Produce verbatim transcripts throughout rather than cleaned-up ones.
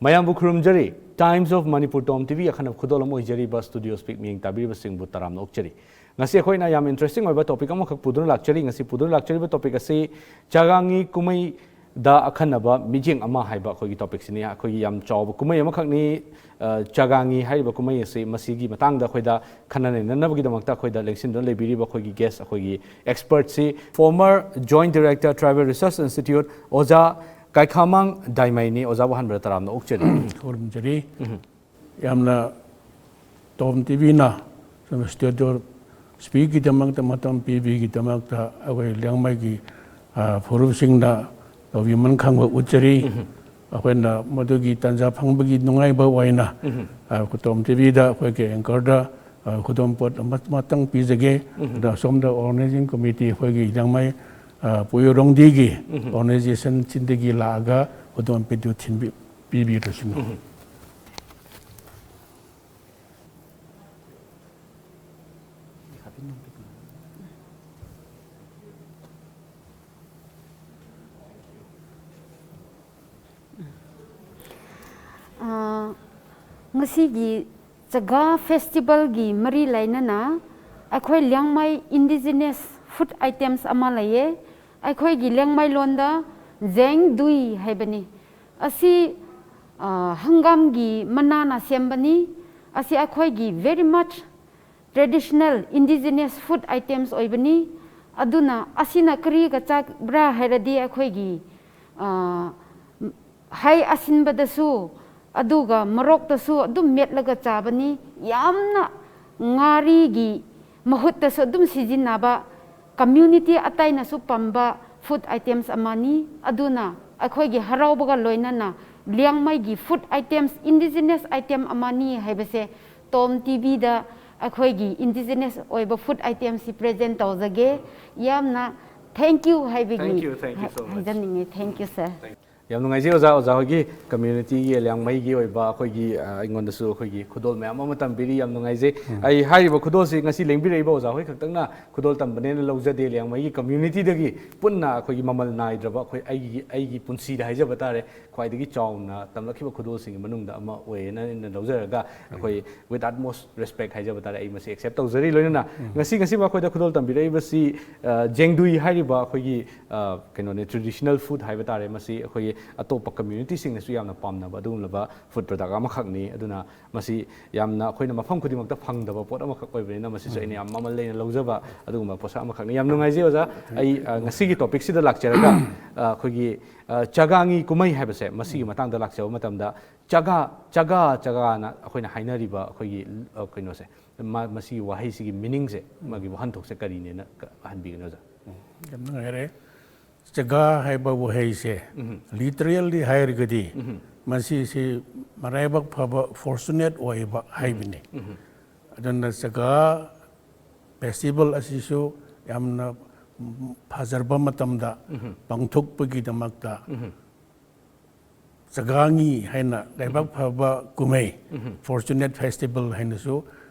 ꯃꯌꯥꯝꯕꯨ ꯈꯨꯔꯨꯝꯖꯔꯤ꯫ Times of Manipur Tom TV ꯑꯈꯟꯅꯕ ꯈꯨꯗꯣꯜ ꯑꯃ ꯑꯣꯏꯖꯔꯤꯕ Studio Speak ꯃꯤꯠꯌꯦꯡ ꯇꯥꯕꯤꯔꯤꯕꯁꯤꯡꯕꯨ ꯇꯔꯥꯝꯅ ꯑꯣꯛꯆꯔꯤ꯫ ꯉꯁꯤ ꯑꯩꯈꯣꯏꯅ ꯌꯥꯝ interesting ꯑꯣꯏꯕ topic ꯑꯃꯈꯛ ꯄꯨꯗꯨꯅ ꯂꯥꯛꯆꯔꯤ꯫ ꯉꯁꯤ ꯄꯨꯗꯨꯅ ꯂꯥꯛꯆꯔꯤꯕ topic ꯑꯁꯤ ꯆꯥꯒꯥꯡꯉꯤ ꯀꯨꯝꯍꯩꯗ ꯑꯈꯟꯅꯕ ꯃꯤꯠꯌꯦꯡ ꯑꯃ ꯍꯥꯏꯕ ꯑꯩꯈꯣꯏꯒꯤ topicꯁꯤꯅꯤ꯫ ꯑꯩꯈꯣꯏꯒꯤ ꯌꯥꯝ ꯆꯥꯎꯕ ꯀꯨꯝꯍꯩ ꯑꯃꯈꯛꯅꯤ, ꯑ, ꯆꯥꯒꯥꯡꯉꯤ ꯍꯥꯏꯔꯤꯕ ꯀꯨꯝꯍꯩ ꯑꯁꯤ꯫ ꯃꯁꯤꯒꯤ ꯃꯇꯥꯡꯗ ꯑꯩꯈꯣꯏꯗ ꯈꯟꯅ ꯅꯩꯅꯅꯕꯒꯤꯗꯃꯛꯇ ꯑꯩꯈꯣꯏꯗ ꯂꯦꯡꯁꯤꯟꯗꯨꯅ ꯂꯩꯕꯤꯔꯤꯕ ꯑꯩꯈꯣꯏꯒꯤ guest, ꯑꯩꯈꯣꯏꯒꯤ expertꯁꯤ former Joint Director Tribal Research Institute ꯑꯣꯖꯥ ꯀꯥꯏꯈꯥꯃꯥꯡ ꯗꯥꯏꯃꯩꯅꯤ꯫ ꯑꯣꯖꯥꯕꯨ ꯍꯟꯕꯗ ꯇꯔꯥꯝꯅ ꯑꯣꯛꯆꯔꯤ꯫ ꯈꯨꯔꯨꯝꯖꯔꯤ꯫ ꯌꯥꯝꯅ ꯇꯣꯝ ꯇꯤꯚꯤꯅ ꯁꯨꯝ Studio Speakꯀꯤꯗꯃꯛꯇ ꯃꯇꯝ ꯄꯤꯕꯒꯤꯗꯃꯛꯇ ꯑꯩꯈꯣꯏ ꯂꯤꯌꯥꯡꯃꯩꯒꯤ, ꯑ, ꯐꯨꯔꯨꯞꯁꯤꯡꯅ ꯇꯧꯕꯤꯃꯟ ꯈꯪꯕ ꯎꯠꯆꯔꯤ꯫ ꯑꯩꯈꯣꯏꯅ ꯃꯗꯨꯒꯤ ꯇꯥꯟꯖꯥ ꯐꯪꯕꯒꯤ ꯅꯨꯡꯉꯥꯏꯕ ꯑꯣꯏꯅ, ꯑ, ꯇꯣꯝ ꯇꯤꯚꯤꯗ ꯑꯩꯈꯣꯏꯒꯤ anchorꯗ, ꯑ, ꯈꯨꯗꯣꯜꯄꯣꯠ ꯑꯃ-, ꯑꯃꯇꯪ ꯄꯤꯖꯒꯦ꯫ ꯑꯗ ꯑꯁꯣꯝꯗ organizing committee ꯑꯩꯈꯣꯏꯒꯤ ꯂꯤꯌꯥꯡꯃꯩ, ꯑ, ꯄꯨꯌꯨꯔꯣꯡꯗꯤꯒꯤ organizationꯁꯤꯡꯗꯒꯤ ꯂꯥꯛꯑꯒ ꯈꯨꯗꯣꯜꯄꯣꯠꯇꯨ ꯊꯤꯟꯕꯤ-, ꯄꯤꯕꯤꯔꯁꯅꯨ꯫ ꯑ, ꯉꯁꯤꯒꯤ ꯆꯥꯒꯥ festivalꯒꯤ ꯃꯔꯤ ꯂꯩꯅꯅ ꯑꯩꯈꯣꯏ ꯂꯤꯌꯥꯡꯃꯩ indigenous food items ꯑꯃ ꯂꯩꯌꯦ꯫ ꯑꯩꯈꯣꯏꯒꯤ ꯂꯤꯌꯥꯡꯃꯩ ꯂꯣꯟꯗ ꯖꯦꯡ ꯗꯨꯏ ꯍꯥꯏꯕꯅꯤ꯫ ꯑꯁꯤ, ꯑ, ꯍꯪꯒꯥꯝꯒꯤ ꯃꯅꯥꯅ ꯁꯦꯝꯕꯅꯤ꯫ ꯑꯁꯤ ꯑꯩꯈꯣꯏꯒꯤ very much traditional indigenous food items ꯑꯣꯏꯕꯅꯤ꯫ ꯑꯗꯨꯅ ꯑꯁꯤꯅ ꯀꯔꯤꯒ ꯆꯥꯕ꯭ꯔꯥ ꯍꯥꯏꯔꯗꯤ ꯑꯩꯈꯣꯏꯒꯤ, ꯑ, ꯍꯩ ꯑꯁꯤꯟꯕꯗꯁꯨ ꯑꯗꯨꯒ ꯃꯣꯔꯣꯛꯇꯁꯨ ꯑꯗꯨꯝ ꯃꯦꯠꯂꯒ ꯆꯥꯕꯅꯤ꯫ ꯌꯥꯝꯅ ꯉꯥꯔꯤꯒꯤ ꯃꯍꯨꯠꯇꯁꯨ ꯑꯗꯨꯝ ꯁꯤꯖꯤꯟꯅꯕ, community ꯑꯇꯩꯅꯁꯨ ꯄꯥꯝꯕ food items ꯑꯃꯅꯤ꯫ ꯑꯗꯨꯅ ꯑꯩꯈꯣꯏꯒꯤ ꯍꯔꯥꯎꯕꯒ ꯂꯣꯏꯅꯅ ꯂꯤꯌꯥꯡꯃꯩꯒꯤ food items, indigenous item ꯑꯃꯅꯤ ꯍꯥꯏꯕꯁꯦ ꯇꯣꯝ ꯇꯤꯚꯤꯗ ꯑꯩꯈꯣꯏꯒꯤ indigenous ꯑꯣꯏꯕ food itemꯁꯤ present ꯇꯧꯖꯒꯦ꯫ ꯌꯥꯝꯅ thank you ꯍꯥꯏꯕꯒꯤ Thank you, thank you so much. ꯍꯥꯏꯖꯅꯤꯡꯉꯤ꯫ Thank you, sir꯫ ꯌꯥꯝ ꯅꯨꯡꯉꯥꯏꯖꯩ ꯑꯣꯖꯥ, ꯑꯣꯖꯥ ꯍꯣꯏꯒꯤ ꯀꯝꯃ꯭ꯌꯨꯅꯤꯇꯤꯒꯤ, ꯂꯤꯌꯥꯡꯃꯩꯒꯤ ꯑꯣꯏꯕ ꯑꯩꯈꯣꯏꯒꯤ, ꯑ, ꯑꯩꯉꯣꯟꯗꯁꯨ ꯑꯩꯈꯣꯏꯒꯤ ꯈꯨꯗꯣꯜ ꯃꯌꯥꯝ ꯑꯃ ꯇꯝꯕꯤꯔꯤ꯫ ꯌꯥꯝ ꯅꯨꯡꯉꯥꯏꯖꯩ꯫ ꯑꯩ ꯍꯥꯏꯔꯤꯕ ꯈꯨꯗꯣꯜꯁꯤ ꯉꯁꯤ ꯂꯦꯡꯕꯤꯔꯛꯏꯕ ꯑꯣꯖꯥ ꯍꯣꯏ ꯈꯛꯇꯪꯅ ꯈꯨꯗꯣꯜ ꯇꯝꯕꯅꯦꯅ ꯂꯧꯖꯗꯦ꯫ ꯂꯤꯌꯥꯡꯃꯩꯒꯤ ꯀꯝꯃ꯭ꯌꯨꯅꯤꯇꯤꯗꯒꯤ ꯄꯨꯟꯅ ꯑꯩꯈꯣꯏꯒꯤ ꯃꯃꯜ ꯅꯥꯏꯗ꯭ꯔꯕ ꯑꯩꯈꯣꯏ, ꯑꯩꯒꯤ, ꯑꯩꯒꯤ ꯄꯨꯟꯁꯤꯗ ꯍꯥꯏꯖꯕ ꯇꯥꯔꯦ, ꯈ꯭ꯋꯥꯏꯗꯒꯤ ꯆꯥꯎꯅ ꯇꯝꯂꯛꯈꯤꯕ ꯈꯨꯗꯣꯜꯁꯤꯡꯒꯤ ꯃꯅꯨꯡꯗ ꯑꯃ ꯑꯣꯏꯌꯦꯅ ꯑꯩꯅ ꯂꯧꯖꯔꯒ, ꯑꯩꯈꯣꯏ with utmost respect ꯍꯥꯏꯖꯕ ꯇꯥꯔꯦ, ꯑꯩ ꯃꯁꯤ accept ꯇꯧꯖꯔꯤ꯫ ꯂꯣꯏꯅꯅ ꯉꯁꯤ, ꯉꯁꯤ ꯃꯈꯣꯏꯗ ꯈꯨꯗꯣꯜ ꯇꯝꯕꯤꯔꯛꯏꯕꯁꯤ, ꯑ, ꯖꯦꯡꯗꯨꯏ ꯍꯥꯏꯔꯤꯕ ꯑꯩꯈꯣꯏꯒꯤ, ꯑ, ꯀꯩꯅꯣꯅꯦ, traditional food ꯍꯥꯏꯕ ꯇꯥꯔꯦ꯫ ꯃꯁꯤ ꯑꯩꯈꯣꯏꯒꯤ ꯑꯇꯣꯞꯄ ꯀꯝꯃ꯭ꯌꯨꯅꯤꯇꯤꯁꯤꯡꯅꯁꯨ ꯌꯥꯝꯅ ꯄꯥꯝꯅꯕ ꯑꯗꯨꯒꯨꯝꯂꯕ food product ꯑꯃꯈꯛꯅꯤ꯫ ꯑꯗꯨꯅ ꯃꯁꯤ ꯌꯥꯝꯅ ꯑꯩꯈꯣꯏꯅ ꯃꯐꯝ ꯈꯨꯗꯤꯡꯃꯛꯇ ꯐꯪꯗꯕ ꯄꯣꯠ ꯑꯃꯈꯛ ꯑꯣꯏꯕꯅꯤꯅ ꯃꯁꯤꯁꯨ ꯑꯩꯅ ꯌꯥꯝ ꯃꯃꯜ ꯂꯩꯅ ꯂꯧꯖꯕ ꯑꯗꯨꯒꯨꯝꯕ ꯄꯣꯠꯁꯛ ꯑꯃꯈꯛꯅꯤ꯫ ꯌꯥꯝ ꯅꯨꯡꯉꯥꯏꯖꯩ ꯑꯣꯖꯥ꯫ ꯑꯩ, ꯑ, ꯉꯁꯤꯒꯤ ꯇꯣꯄꯤꯛꯁꯤꯗ ꯂꯥꯛꯆꯔꯒ, ꯑ, ꯑꯩꯈꯣꯏꯒꯤ, ꯑ, ꯆꯥꯒꯥꯡꯒꯤ ꯀꯨꯝꯍꯩ ꯍꯥꯏꯕꯁꯦ, ꯃꯁꯤꯒꯤ ꯃꯇꯥꯡꯗ ꯂꯥꯛꯆꯕ ꯃꯇꯝꯗ, ꯆꯥꯒꯥ, ꯆꯥꯒꯥ, ꯆꯥꯒꯥꯅ ꯑꯩꯈꯣꯏꯅ ꯍꯥꯏꯅꯔꯤꯕ ꯑꯩꯈꯣꯏꯒꯤ, ꯑ, ꯀꯩꯅꯣꯁꯦ, ꯃꯥ-, ꯃꯁꯤꯒꯤ ꯋꯥꯍꯩꯁꯤꯒꯤ ꯃꯤꯅꯤꯡꯁꯦ, ꯃꯥꯒꯤ ꯋꯥꯍꯟꯊꯣꯛꯁꯦ ꯀꯔꯤꯅꯦꯅ ꯀ-, ꯍꯟꯕꯤꯒꯅꯤ ꯑꯣꯖꯥ? ꯌꯥꯝ ꯅꯨꯡꯉꯥꯏꯔꯦ꯫ ꯆꯥꯒꯥ ꯍꯥꯏꯕ ꯋꯥꯍꯩꯁꯦ ꯂꯤꯇꯔꯦꯜꯂꯤ ꯍꯥꯏꯔꯒꯗꯤ ꯃꯁꯤꯁꯤ ꯃꯔꯥꯏꯕꯛ ꯐꯕ, ꯐꯣꯔꯆꯨꯅꯦꯠ ꯑꯣꯏꯕ ꯍꯥꯏꯕꯅꯤ꯫ ꯑꯗꯨꯅ ꯆꯥꯒꯥ ꯐꯦꯁꯇꯤꯚꯦꯜ ꯑꯁꯤꯁꯨ ꯌꯥꯝꯅ ꯐꯖꯔꯕ ꯃꯇꯝꯗ ꯄꯥꯡꯊꯣꯛꯄꯒꯤꯗꯃꯛꯇ ꯆꯥꯒꯥꯡꯉꯤ ꯍꯥꯏꯅ, ꯂꯥꯏꯕꯛ ꯐꯕ ꯀꯨꯝꯍꯩ, ꯐꯣꯔꯆꯨꯅꯦꯠ ꯐꯦꯁꯇꯤꯚꯦꯜ ꯍꯥꯏꯅꯁꯨ,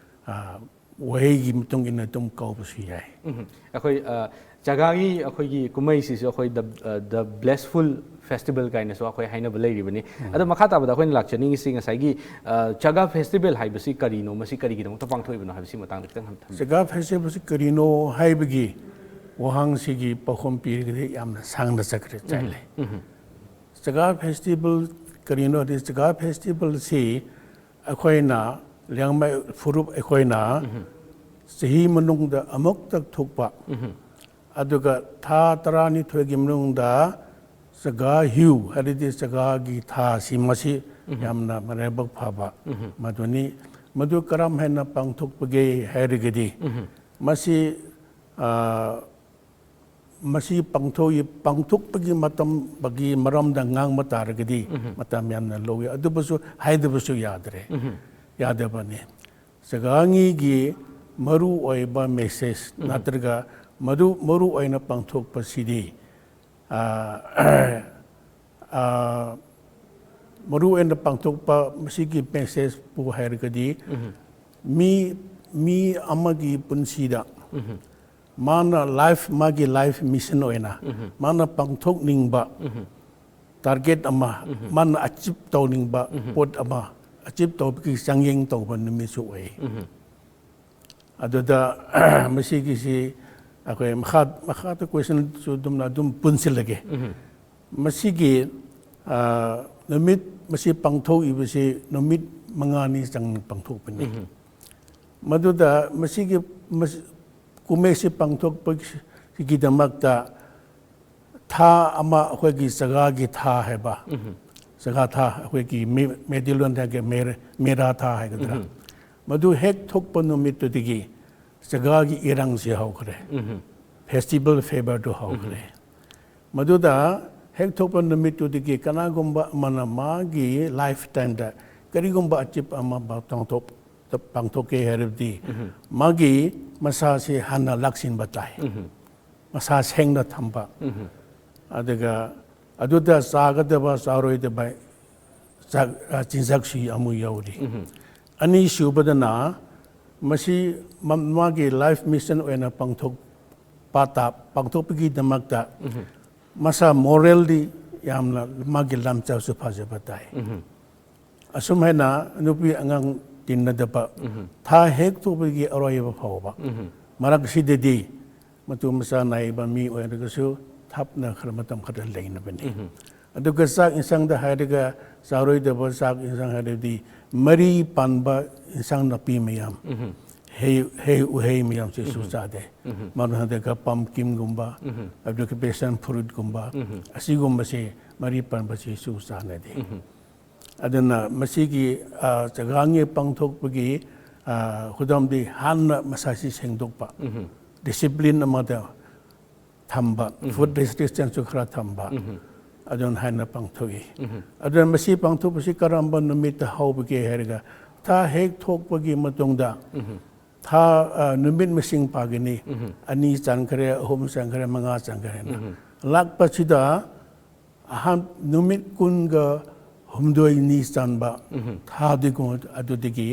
ꯑ, ꯋꯥꯍꯩꯒꯤ ꯃꯇꯨꯡ ꯏꯟꯅ ꯑꯗꯨꯝ ꯀꯧꯕꯁꯨ ꯌꯥꯏ꯫ ꯎꯝ꯫ ꯑꯩꯈꯣꯏ, ꯑ, ꯆꯥꯒꯥꯡꯉꯤ ꯑꯩꯈꯣꯏꯒꯤ ꯀꯨꯝꯍꯩꯁꯤꯁꯨ ꯑꯩꯈꯣꯏ the, ꯑ, the blissful festival ꯀꯥꯏꯅꯁꯨ ꯑꯩꯈꯣꯏ ꯍꯥꯏꯅꯕ ꯂꯩꯔꯤꯕꯅꯤ꯫ ꯑꯗꯣ ꯃꯈꯥ ꯇꯥꯕꯗ ꯑꯩꯈꯣꯏꯅ ꯂꯥꯛꯆꯅꯤꯡꯉꯤꯁꯤ ꯉꯁꯥꯏꯒꯤ, ꯑ, ꯆꯥꯒꯥ ꯐꯦꯁꯇꯤꯚꯦꯜ ꯍꯥꯏꯕꯁꯤ ꯀꯔꯤꯅꯣ, ꯃꯁꯤ ꯀꯔꯤꯒꯤꯗꯃꯛꯇ ꯄꯥꯡꯊꯣꯛꯏꯕꯅꯣ ꯍꯥꯏꯕꯁꯤ ꯃꯇꯥꯡꯗ ꯈꯤꯇꯪ ꯍꯟꯊ- ꯆꯥꯒꯥ ꯐꯦꯁꯇꯤꯚꯦꯜꯁꯤ ꯀꯔꯤꯅꯣ ꯍꯥꯏꯕꯒꯤ ꯋꯥꯍꯪꯁꯤꯒꯤ ꯄꯥꯎꯈꯨꯝ ꯄꯤꯔꯒꯗꯤ ꯌꯥꯝꯅ ꯁꯥꯡꯅ ꯆꯠꯈ꯭ꯔꯦ, ꯆꯠꯂꯦ꯫ ꯆꯥꯒꯥ ꯐꯦꯁꯇꯤꯚꯦꯜ ꯀꯔꯤꯅꯣ ꯍꯥꯏꯗꯤ, ꯆꯥꯒꯥ ꯐꯦꯁꯇꯤꯚꯦꯜꯁꯤ ꯑꯩꯈꯣꯏꯅ ꯂꯤꯌꯥꯡꯃꯩ ꯐꯨꯔꯨꯞ ꯑꯩꯈꯣꯏꯅ ꯆꯍꯤ ꯃꯅꯨꯡꯗ ꯑꯃꯨꯛꯇ ꯊꯣꯛꯄ, ꯑꯗꯨꯒ ꯊꯥ ꯇꯔꯥꯅꯤꯊꯣꯏꯒꯤ ꯃꯅꯨꯡꯗ ꯆꯥꯒꯥ ꯍꯤꯎ ꯍꯥꯏꯔꯗꯤ ꯆꯥꯒꯥꯒꯤ ꯊꯥꯁꯤ ꯃꯁꯤ ꯌꯥꯝꯅ ꯃꯔꯥꯏꯕꯛ ꯐꯕ ꯃꯗꯨꯅꯤ꯫ ꯃꯗꯨ ꯀꯔꯝ ꯍꯥꯏꯅ ꯄꯥꯡꯊꯣꯛꯄꯒꯦ ꯍꯥꯏꯔꯒꯗꯤ, ꯃꯁꯤ, ꯑ, ꯃꯁꯤ ꯄꯥꯡꯊꯣꯛꯏ, ꯄꯥꯡꯊꯣꯛꯄꯒꯤ ꯃꯇꯝꯒꯤ ꯃꯔꯝꯗ ꯉꯥꯡꯕ ꯇꯥꯔꯒꯗꯤ ꯃꯇꯝ ꯌꯥꯝꯅ ꯂꯧꯏ, ꯑꯗꯨꯕꯨꯁꯨ ꯍꯥꯏꯗꯕꯁꯨ ꯌꯥꯗ꯭ꯔꯦ, ꯌꯥꯗꯕꯅꯤ꯫ ꯆꯥꯒꯥꯡꯉꯤꯒꯤ ꯃꯔꯨ ꯑꯣꯏꯕ ꯃꯦꯁꯦꯖ ꯅꯠꯇ꯭ꯔꯒ ꯃꯗꯨ ꯃꯔꯨ ꯑꯣꯏꯅ ꯄꯥꯡꯊꯣꯛꯄꯁꯤꯗꯤ, ꯑ, ꯑꯥ, ꯃꯔꯨ ꯑꯣꯏꯅ ꯄꯥꯡꯊꯣꯛꯄ ꯃꯁꯤꯒꯤ message ꯄꯨ ꯍꯥꯏꯔꯒꯗꯤ, ꯃꯤ, ꯃꯤ ꯑꯃꯒꯤ ꯄꯨꯟꯁꯤꯗ ꯃꯥꯅ life, ꯃꯥꯒꯤ life mission ꯑꯣꯏꯅ ꯃꯥꯅ ꯄꯥꯡꯊꯣꯛꯅꯤꯡꯕ target ꯑꯃ, ꯃꯥꯅ achieve ꯇꯧꯅꯤꯡꯕ ꯄꯣꯠ ꯑꯃ achieve ꯇꯧꯕꯒꯤ ꯆꯥꯡꯌꯦꯡ ꯇꯧꯕ ꯅꯨꯃꯤꯠꯁꯨ ꯑꯣꯏ꯫ ꯑꯗꯨꯗ ꯃꯁꯤꯒꯤꯁꯤ ꯑꯩꯈꯣꯏ ꯃꯈꯥ, ꯃꯈꯥꯗ questionꯁꯨ ꯑꯗꯨꯝꯅ ꯑꯗꯨꯝ ꯄꯨꯟꯁꯤꯜꯂꯒꯦ꯫ ꯃꯁꯤꯒꯤ, ꯑ, ꯅꯨꯃꯤꯠ, ꯃꯁꯤ ꯄꯥꯡꯊꯣꯛꯏꯕꯁꯤ ꯅꯨꯃꯤꯠ ꯃꯉꯥꯅꯤ ꯆꯪꯅ ꯄꯥꯡꯊꯣꯛꯄꯅꯤ꯫ ꯃꯗꯨꯗ ꯃꯁꯤꯒꯤ, ꯃꯁꯤ, ꯀꯨꯝꯍꯩꯁꯤ ꯄꯥꯡꯊꯣꯛꯄꯒꯤꯗꯃꯛꯇ ꯊꯥ ꯑꯃ, ꯑꯩꯈꯣꯏꯒꯤ ꯆꯒꯥꯒꯤ ꯊꯥ ꯍꯥꯏꯕ, ꯆꯒꯥ ꯊꯥ, ꯑꯩꯈꯣꯏꯒꯤ ꯃꯦ-, ꯃꯩꯇꯩꯂꯣꯟꯗ ꯍꯥꯏꯔꯒ ꯃꯦꯔ-, ꯃꯦꯔꯥ ꯊꯥ ꯍꯥꯏꯒꯗ꯭ꯔꯥ, ꯃꯗꯨ ꯍꯦꯛ ꯊꯣꯛꯄ ꯅꯨꯃꯤꯠꯇꯨꯗꯒꯤ ꯆꯒꯥꯒꯤ ꯏꯔꯥꯡꯁꯤ ꯍꯧꯈ꯭ꯔꯦ꯫ Festival feverꯗꯨ ꯍꯧꯈ꯭ꯔꯦ꯫ ꯃꯗꯨꯗ ꯍꯦꯛ ꯊꯣꯛꯄ ꯅꯨꯃꯤꯠꯇꯨꯗꯒꯤ ꯀꯅꯥꯒꯨꯝꯕ ꯑꯃꯅ ꯃꯥꯒꯤ lifetimeꯗ ꯀꯔꯤꯒꯨꯝꯕ achieve ꯑꯃ ꯄꯥꯡꯊꯣꯛ-, ꯄꯥꯡꯊꯣꯛꯀꯦ ꯍꯥꯏꯔꯕꯗꯤ, ꯃꯥꯒꯤ ꯃꯁꯥꯁꯤ ꯍꯥꯟꯅ ꯂꯥꯛꯁꯤꯟꯕ ꯇꯥꯏ꯫ ꯃꯁꯥ ꯁꯦꯡꯅ ꯊꯝꯕ꯫ ꯑꯗꯨꯒ ꯑꯗꯨꯗ ꯆꯥꯒꯗꯕ, ꯆꯥꯔꯣꯏꯗꯕ ꯆꯥꯛ, ꯑ, ꯆꯤꯟꯖꯥꯛꯁꯨ ꯑꯃꯨꯛ ꯌꯥꯎꯔꯤ꯫ ꯑꯅꯤꯁꯨꯕꯗꯅ ꯃꯁꯤ ꯃ-, ꯃꯥꯒꯤ life mission ꯑꯣꯏꯅ ꯄꯥꯡꯊꯣꯛꯄ ꯇꯥ-, ꯄꯥꯡꯊꯣꯛꯄꯒꯤꯗꯃꯛꯇ ꯃꯁꯥ morally ꯌꯥꯝꯅ ꯃꯥꯒꯤ ꯂꯝꯆꯠꯁꯨ ꯐꯖꯕ ꯇꯥꯏ꯫ ꯑꯁꯨꯝ ꯍꯥꯏꯅ ꯅꯨꯄꯤ ꯑꯉꯥꯡ ꯇꯤꯟꯅꯗꯕ, ꯊꯥ ꯍꯦꯛ ꯊꯣꯛꯄꯒꯤ ꯑꯔꯣꯏꯕ ꯐꯥꯎꯕ ꯃꯔꯛꯁꯤꯗꯗꯤ ꯃꯇꯨ ꯃꯆꯥ ꯅꯥꯏꯕ ꯃꯤ ꯑꯣꯏꯔꯒꯁꯨ ꯊꯥꯞꯅ ꯈꯔ ꯃꯇꯝ ꯈꯔ ꯂꯩꯅꯕꯅꯤ꯫ ꯑꯗꯨꯒ ꯆꯥꯛ ꯏꯟꯁꯥꯡꯗ ꯍꯥꯏꯔꯒ ꯆꯥꯔꯣꯏꯗꯕ ꯆꯥꯛ ꯏꯟꯁꯥꯡ ꯍꯥꯏꯔꯗꯤ ꯃꯔꯤ ꯄꯥꯟꯕ ꯏꯟꯁꯥꯡ ꯅꯥꯄꯤ ꯃꯌꯥꯝ, ꯍꯩ, ꯍꯩ ꯎꯍꯩ ꯃꯌꯥꯝꯁꯤꯁꯨ ꯆꯥꯗꯦ꯫ ꯃꯔꯝ ꯑꯗꯨꯒ pumpkinꯒꯨꯝꯕ, ꯑꯗꯨꯒ passion fruitꯀꯨꯝꯕ, ꯑꯁꯤꯒꯨꯝꯕꯁꯦ ꯃꯔꯤ ꯄꯥꯟꯕꯁꯤꯁꯨ ꯆꯥꯅꯗꯦ꯫ ꯑꯗꯨꯅ ꯃꯁꯤꯒꯤ, ꯑ, ꯆꯒꯥꯡꯒꯤ ꯄꯥꯡꯊꯣꯛꯄꯒꯤ, ꯑ, ꯈꯨꯗꯝꯗꯤ ꯍꯥꯟꯅ ꯃꯁꯥꯁꯤ ꯁꯦꯡꯗꯣꯛꯄ, discipline ꯑꯃꯗ ꯊꯝꯕ, food restrictionꯁꯨ ꯈꯔ ꯊꯝꯕ, ꯑꯗꯨꯝ ꯍꯥꯏꯅ ꯄꯥꯡꯊꯣꯛꯏ꯫ ꯑꯗꯨꯅ ꯃꯁꯤ ꯄꯥꯡꯊꯣꯛꯄꯁꯤ ꯀꯔꯝꯕ ꯅꯨꯃꯤꯠꯇ ꯍꯧꯕꯒꯦ ꯍꯥꯏꯔꯒ, ꯊꯥ ꯍꯦꯛ ꯊꯣꯛꯄꯒꯤ ꯃꯇꯨꯡꯗ ꯊꯥ, ꯑ, ꯅꯨꯃꯤꯠ ꯃꯁꯤꯡ ꯄꯥꯒꯅꯤ꯫ ꯑꯅꯤ ꯆꯟꯈ꯭ꯔꯦ, ꯑꯍꯨꯝ ꯆꯟꯈ꯭ꯔꯦ, ꯃꯉꯥ ꯆꯟꯈ꯭ꯔꯦꯅ꯫ ꯂꯥꯛꯄꯁꯤꯗ ꯑꯍꯥꯟ ꯅꯨꯃꯤꯠ ꯀꯨꯟꯒ ꯍꯨꯝꯗꯣꯏꯅꯤ ꯆꯟꯕ ꯊꯥꯗꯨꯒꯤ ꯑꯗꯨꯗꯒꯤ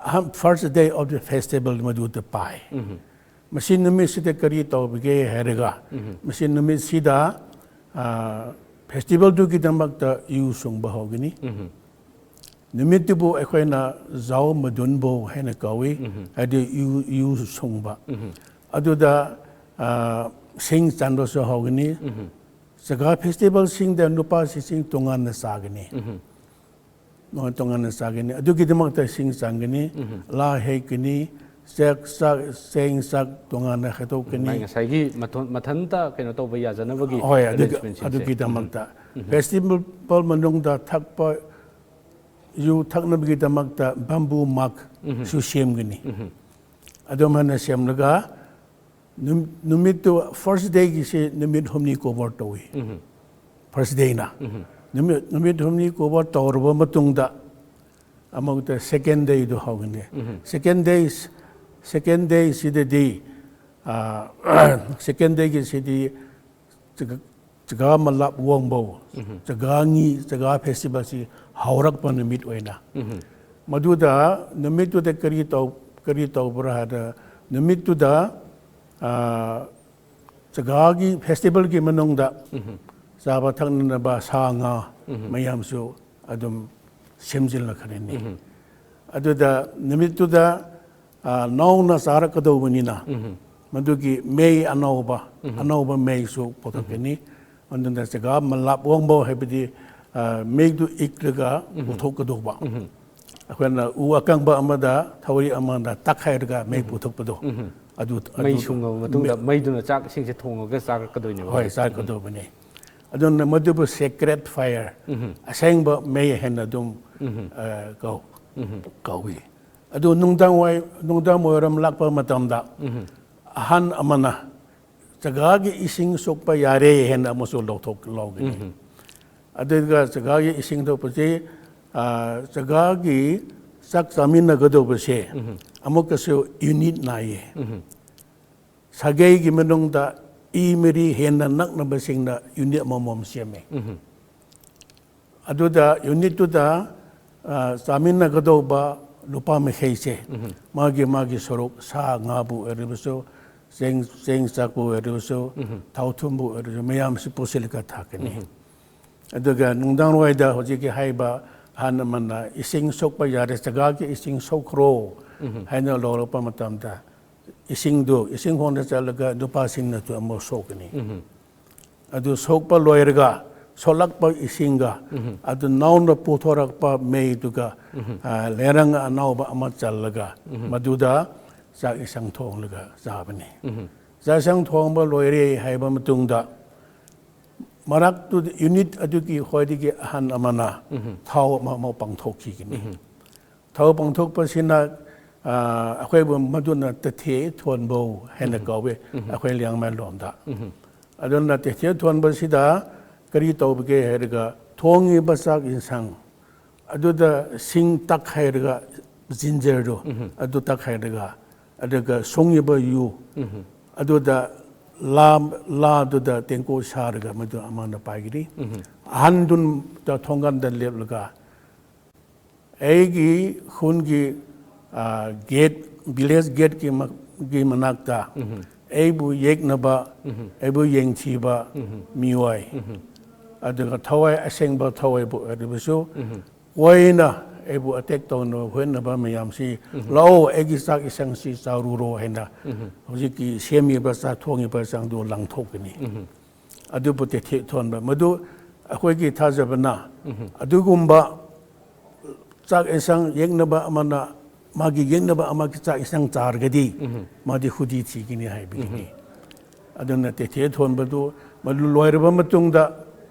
ꯑꯍꯥꯟ first day of the festival ꯃꯗꯨꯗ ꯄꯥꯏ꯫ ꯃꯁꯤ ꯅꯨꯃꯤꯠꯁꯤꯗ ꯀꯔꯤ ꯇꯧꯕꯒꯦ ꯍꯥꯏꯔꯒ, ꯃꯁꯤ ꯅꯨꯃꯤꯠꯁꯤꯗ ꯐꯦꯁꯇꯤꯚꯦꯜꯗꯨꯒꯤꯗꯃꯛꯇ ꯌꯨ ꯁꯨꯡꯕ ꯍꯧꯒꯅꯤ꯫ ꯅꯨꯃꯤꯠꯇꯨꯕꯨ ꯑꯩꯈꯣꯏꯅ ꯖꯥꯎ ꯃꯗꯨꯟꯕꯧ ꯍꯥꯏꯅ ꯀꯧꯏ꯫ ꯍꯥꯏꯗꯤ ꯌꯨ ꯌꯨ ꯁꯨꯡꯕ꯫ ꯑꯗꯨꯗ ꯁꯤꯡ ꯆꯟꯕꯁꯨ ꯍꯧꯒꯅꯤ꯫ ꯆꯒꯥ ꯐꯦꯁꯇꯤꯚꯦꯜꯁꯤꯡꯗ ꯅꯨꯄꯥꯁꯤꯡ ꯇꯣꯉꯥꯟꯅ ꯆꯥꯒꯅꯤ꯫ ꯇꯣꯉꯥꯟ ꯇꯣꯉꯥꯟꯅ ꯆꯥꯒꯅꯤ꯫ ꯑꯗꯨꯒꯤꯗꯃꯛꯇ ꯁꯤꯡ ꯆꯪꯒꯅꯤ, ꯂꯥ ꯍꯦꯛꯀꯅꯤ, ꯆꯦꯛ ꯆꯥꯛ, ꯆꯦꯡ ꯆꯥꯛ ꯇꯣꯉꯥꯟꯅ ꯈꯥꯏꯗꯣꯛꯀꯅꯤ꯫ ꯃꯥꯏ ꯉꯁꯥꯏꯒꯤ ꯃꯊꯣꯟ- ꯃꯊꯟꯇ ꯀꯩꯅꯣ ꯇꯧꯕ ꯌꯥꯖꯅꯕꯒꯤ ꯍꯣꯏ, ꯑꯗꯨꯒꯤ- arrangementꯁꯤꯡꯁꯦ꯫ ꯑꯗꯨꯒꯤꯗꯃꯛꯇ꯫ ꯐꯦꯁꯇꯤꯚꯦꯜ ꯃꯅꯨꯡꯗ ꯊꯛꯄ, ꯌꯨ ꯊꯛꯅꯕꯒꯤꯗꯃꯛꯇ bamboo mug ꯁꯨ ꯁꯦꯝꯒꯅꯤ꯫ ꯑꯗꯨꯝ ꯍꯥꯏꯅ ꯁꯦꯝꯂꯒ ꯅꯨꯝ- ꯅꯨꯃꯤꯠꯇꯨ first dayꯒꯤꯁꯤ ꯅꯨꯃꯤꯠ ꯍꯨꯝꯅꯤ cover ꯇꯧꯏ꯫ First dayꯅ꯫ ꯅꯨꯃꯤꯠ ꯅꯨꯃꯤꯠ ꯍꯨꯝꯅꯤ cover ꯇꯧꯔꯕ ꯃꯇꯨꯡꯗ ꯑꯃꯨꯛꯇ second dayꯗꯨ ꯍꯧꯒꯅꯤ꯫ Second day, second dayꯁꯤꯗꯗꯤ, second dayꯒꯤꯁꯤꯗꯤ ꯆꯒ- ꯆꯒꯥ ꯃꯂꯥꯞ ꯋꯣꯡꯕꯧ, ꯆꯒꯥ ꯉꯤ, ꯆꯒꯥ festivalꯁꯤ ꯍꯧꯔꯛꯄ ꯅꯨꯃꯤꯠ ꯑꯣꯏꯅ꯫ ꯃꯗꯨꯗ ꯅꯨꯃꯤꯠꯇꯨꯗ ꯀꯔꯤ ꯇꯧ- ꯀꯔꯤ ꯇꯧꯕ꯭ꯔꯥ ꯍꯥꯏꯗ, ꯅꯨꯃꯤꯠꯇꯨꯗ ꯆꯒꯥꯒꯤ festivalꯒꯤ ꯃꯅꯨꯡꯗ ꯆꯥꯕ ꯊꯛꯅꯅꯕ ꯁꯥ ꯉꯥ ꯃꯌꯥꯝꯁꯨ ꯑꯗꯨꯝ ꯁꯦꯝꯖꯤꯜꯂꯛꯈ꯭ꯔꯅꯤ꯫ ꯑꯗꯨꯗ ꯅꯨꯃꯤꯠꯇꯨꯗ ꯅꯧꯅ ꯆꯥꯔꯛꯀꯗꯧꯕꯅꯤꯅ ꯃꯗꯨꯒꯤ ꯃꯩ ꯑꯅꯧꯕ ꯑꯅꯧꯕ ꯃꯩꯁꯨ ꯄꯨꯊꯣꯛꯀꯅꯤ꯫ ꯑꯗꯨꯅ ꯆꯒꯥ ꯃꯂꯥꯞ ꯋꯥꯡꯕ ꯍꯥꯏꯕꯗꯤ ꯃꯩꯗꯨ ꯏꯛꯂꯒ ꯄꯨꯊꯣꯛꯀꯗꯧꯕ꯫ ꯑꯩꯈꯣꯏꯅ ꯎ ꯑꯀꯪꯕ ꯑꯃꯗ ꯊꯧꯔꯤ ꯑꯃꯗ ꯇꯛꯈꯥꯏꯔꯒ ꯃꯩ ꯄꯨꯊꯣꯛꯄꯗꯣ꯫ ꯑꯗꯨ ꯃꯩ ꯑꯗꯨ- ꯁꯨꯡꯉꯕ ꯃꯇꯨꯡꯗ ꯃꯩ- ꯃꯩꯗꯨꯅ ꯆꯥꯛ ꯏꯁꯤꯡꯁꯦ ꯊꯣꯡꯉꯒ ꯆꯥꯔꯛꯀꯗꯣꯏꯅꯦꯕ꯫ ꯍꯣꯏ, ꯆꯥꯔꯛꯀꯗꯧꯕꯅꯤ꯫ ꯑꯗꯨꯅ ꯃꯗꯨꯕꯨ sacred fire, ꯑꯁꯦꯡꯕ ꯃꯩ ꯍꯥꯏꯅ ꯑꯗꯨꯝ ꯑ, ꯀꯧ- ꯀꯧꯏ꯫ ꯑꯗꯨ ꯅꯨꯡꯗꯥꯡ ꯋꯥꯏ- ꯅꯨꯡꯗꯥꯡ ꯋꯥꯏꯔꯝ ꯂꯥꯛꯄ ꯃꯇꯝꯗ ꯑꯍꯟ ꯑꯃꯅ ꯆꯒꯥꯒꯤ ꯏꯁꯤꯡ ꯁꯣꯛꯄ ꯌꯥꯔꯦ ꯍꯥꯏꯅ ꯑꯃꯁꯨ ꯂꯧꯊꯣꯛ ꯂꯧꯒꯅꯤ꯫ ꯑꯗꯨꯒ ꯆꯒꯥꯒꯤ ꯏꯁꯤꯡ ꯊꯣꯛꯄꯁꯤ, ꯑ, ꯆꯒꯥꯒꯤ ꯆꯥꯛ ꯆꯥꯃꯤꯟꯅꯒꯗꯧꯕꯁꯦ ꯑꯃꯨꯛꯀꯁꯨ unit ꯅꯥꯏꯌꯦ꯫ ꯁꯥꯒꯩꯒꯤ ꯃꯅꯨꯡꯗ ꯏ ꯃꯔꯤ ꯍꯦꯟꯅ ꯅꯛꯅꯕꯁꯤꯡꯅ ꯌꯨꯅꯤꯠ ꯑꯃꯃꯝ ꯁꯦꯝꯃꯦ꯫ ꯑꯗꯨꯗ ꯌꯨꯅꯤꯠꯇꯨꯗ, ꯑ, ꯆꯥꯃꯤꯟꯅꯒꯗꯧꯕ ꯅꯨꯄꯥ ꯃꯈꯩꯁꯦ ꯃꯥꯒꯤ ꯃꯥꯒꯤ ꯁꯔꯨꯛ, ꯁꯥ ꯉꯥꯕꯨ ꯑꯣꯏꯔꯕꯁꯨ, ꯆꯦꯡ, ꯆꯦꯡ ꯆꯥꯛꯄꯨ ꯑꯣꯏꯔꯕꯁꯨ, ꯊꯥꯎ ꯊꯨꯝꯕꯨ ꯑꯣꯏꯔꯕꯁꯨ, ꯃꯌꯥꯝꯁꯤ ꯄꯨꯁꯤꯜꯂꯒ ꯊꯥꯛꯀꯅꯤ꯫ ꯑꯗꯨꯒ ꯅꯨꯡꯗꯥꯡꯋꯥꯏꯗ ꯍꯧꯖꯤꯛꯀꯤ ꯍꯥꯏꯕ ꯑꯍꯟ ꯑꯃꯅ ꯏꯁꯤꯡ ꯁꯣꯛꯄ ꯌꯥꯔꯦ, ꯖꯒꯥꯒꯤ ꯏꯁꯤꯡ ꯁꯣꯛꯈ꯭ꯔꯣ ꯍꯥꯏꯅ ꯂꯧꯔꯛꯄ ꯃꯇꯝꯗ, ꯏꯁꯤꯡꯗꯨ, ꯏꯁꯤꯡ ꯍꯣꯟꯗ ꯆꯠꯂꯒ ꯅꯨꯄꯥꯁꯤꯡꯅꯁꯨ ꯑꯃꯨꯛ ꯁꯣꯛꯀꯅꯤ꯫ ꯑꯗꯨ ꯁꯣꯛꯄ ꯂꯣꯏꯔꯒ ꯁꯣꯛꯂꯛꯄ ꯏꯁꯤꯡꯒ ꯑꯗꯨ ꯅꯧꯅ ꯄꯨꯊꯣꯔꯛꯄ ꯃꯩꯗꯨꯒ, ꯑ, ꯂꯩꯔꯪ ꯑꯅꯧꯕ ꯑꯃ ꯆꯜꯂꯒ ꯃꯗꯨꯗ ꯆꯥꯛ ꯏꯟꯁꯥꯡ ꯊꯣꯡꯂꯒ ꯆꯥꯕꯅꯤ꯫ ꯆꯥꯛ ꯏꯟꯁꯥꯡ ꯊꯣꯡꯕ ꯂꯣꯏꯔꯦ ꯍꯥꯏꯕ ꯃꯇꯨꯡꯗ ꯃꯔꯛꯇꯨꯗ ꯌꯨꯅꯤꯠ ꯑꯗꯨꯒꯤ ꯈ꯭ꯋꯥꯏꯗꯒꯤ ꯑꯍꯟ ꯑꯃꯅ ꯊꯥꯎ ꯑꯃ ꯑꯃ ꯄꯥꯡꯊꯣꯛꯈꯤꯒꯅꯤ꯫ ꯊꯥꯎ ꯄꯥꯡꯊꯣꯛꯄꯁꯤꯅ, ꯑ, ꯑꯩꯈꯣꯏꯕꯨ ꯃꯗꯨꯅ ꯇꯊꯦ ꯊꯣꯟꯕꯧ ꯍꯥꯏꯅ ꯀꯧꯋꯦ ꯑꯩꯈꯣꯏ ꯂꯤꯌꯥꯡꯃꯩ ꯂꯣꯟꯗ꯫ ꯑꯗꯨꯅ ꯇꯊꯦ ꯊꯣꯟꯕꯁꯤꯗ ꯀꯔꯤ ꯇꯧꯕꯒꯦ ꯍꯥꯏꯔꯒ, ꯊꯣꯡꯉꯤꯕ ꯆꯥꯛ ꯏꯟꯁꯥꯡ ꯑꯗꯨꯗ ꯁꯤꯡ ꯇꯛ ꯍꯥꯏꯔꯒ, ꯖꯤꯟꯖꯔꯗꯣ ꯑꯗꯨ ꯇꯛ ꯍꯥꯏꯔꯒ, ꯑꯗꯨꯒ ꯁꯨꯡꯉꯤꯕ ꯌꯨ ꯑꯗꯨꯗ ꯂꯥ, ꯂꯥꯗꯨꯗ ꯇꯦꯡꯀꯣꯠ ꯁꯥꯔꯒ ꯃꯗꯨ ꯑꯃꯅ ꯄꯥꯏꯒꯅꯤ꯫ ꯑꯍꯟꯗꯨꯅ ꯊꯣꯡꯒꯥꯟꯗ ꯂꯦꯞꯂꯒ, ꯑꯩꯒꯤ ꯈꯨꯟꯒꯤ, ꯑ, ꯒꯦꯠ, ꯚꯤꯂꯦꯖ ꯒꯦꯠꯀꯤ ꯃ-, ꯒꯤ ꯃꯅꯥꯛꯇ ꯑꯩꯕꯨ ꯌꯦꯛꯅꯕ, ꯑꯩꯕꯨ ꯌꯦꯡꯊꯤꯕ ꯃꯤꯑꯣꯏ, ꯑꯗꯨꯒ ꯊꯋꯥꯏ ꯑꯁꯦꯡꯕ ꯊꯋꯥꯏꯕꯨ ꯑꯣꯏꯔꯕꯁꯨ ꯀꯣꯏꯅ ꯑꯩꯕꯨ ꯑꯦꯇꯦꯛ ꯇꯧꯅꯕ ꯍꯣꯠꯅꯕ ꯃꯌꯥꯝꯁꯤ, "ꯂꯥꯛꯑꯣ, ꯑꯩꯒꯤ ꯆꯥꯛ ꯏꯁꯪꯁꯤ ꯆꯥꯔꯨꯔꯣ" ꯍꯥꯏꯅ ꯍꯧꯖꯤꯛꯀꯤ ꯁꯦꯝꯃꯤꯕ ꯆꯥꯛ ꯊꯣꯡꯉꯤꯕ ꯆꯥꯡꯗꯨ ꯂꯪꯊꯣꯛꯀꯅꯤ꯫ ꯑꯗꯨꯕꯨ ꯇꯦꯊꯦ ꯊꯣꯟꯕ ꯃꯗꯨ ꯑꯩꯈꯣꯏꯒꯤ ꯊꯥꯖꯕꯅ ꯑꯗꯨꯒꯨꯝꯕ ꯆꯥꯛ ꯏꯟꯁꯥꯡ ꯌꯦꯛꯅꯕ ꯑꯃꯅ ꯃꯥꯒꯤ ꯌꯦꯛꯅꯕ ꯑꯃꯒꯤ ꯆꯥꯛ ꯏꯟꯁꯥꯡ ꯆꯥꯔꯒꯗꯤ ꯃꯥꯗꯤ ꯈꯨꯗꯤ ꯊꯤꯒꯅꯤ ꯍꯥꯏꯕꯒꯤꯅꯤ꯫ ꯑꯗꯨꯅ ꯇꯦꯊꯦ ꯊꯣꯟꯕꯗꯨ ꯃꯗꯨ ꯂꯣꯏꯔꯕ ꯃꯇꯨꯡꯗ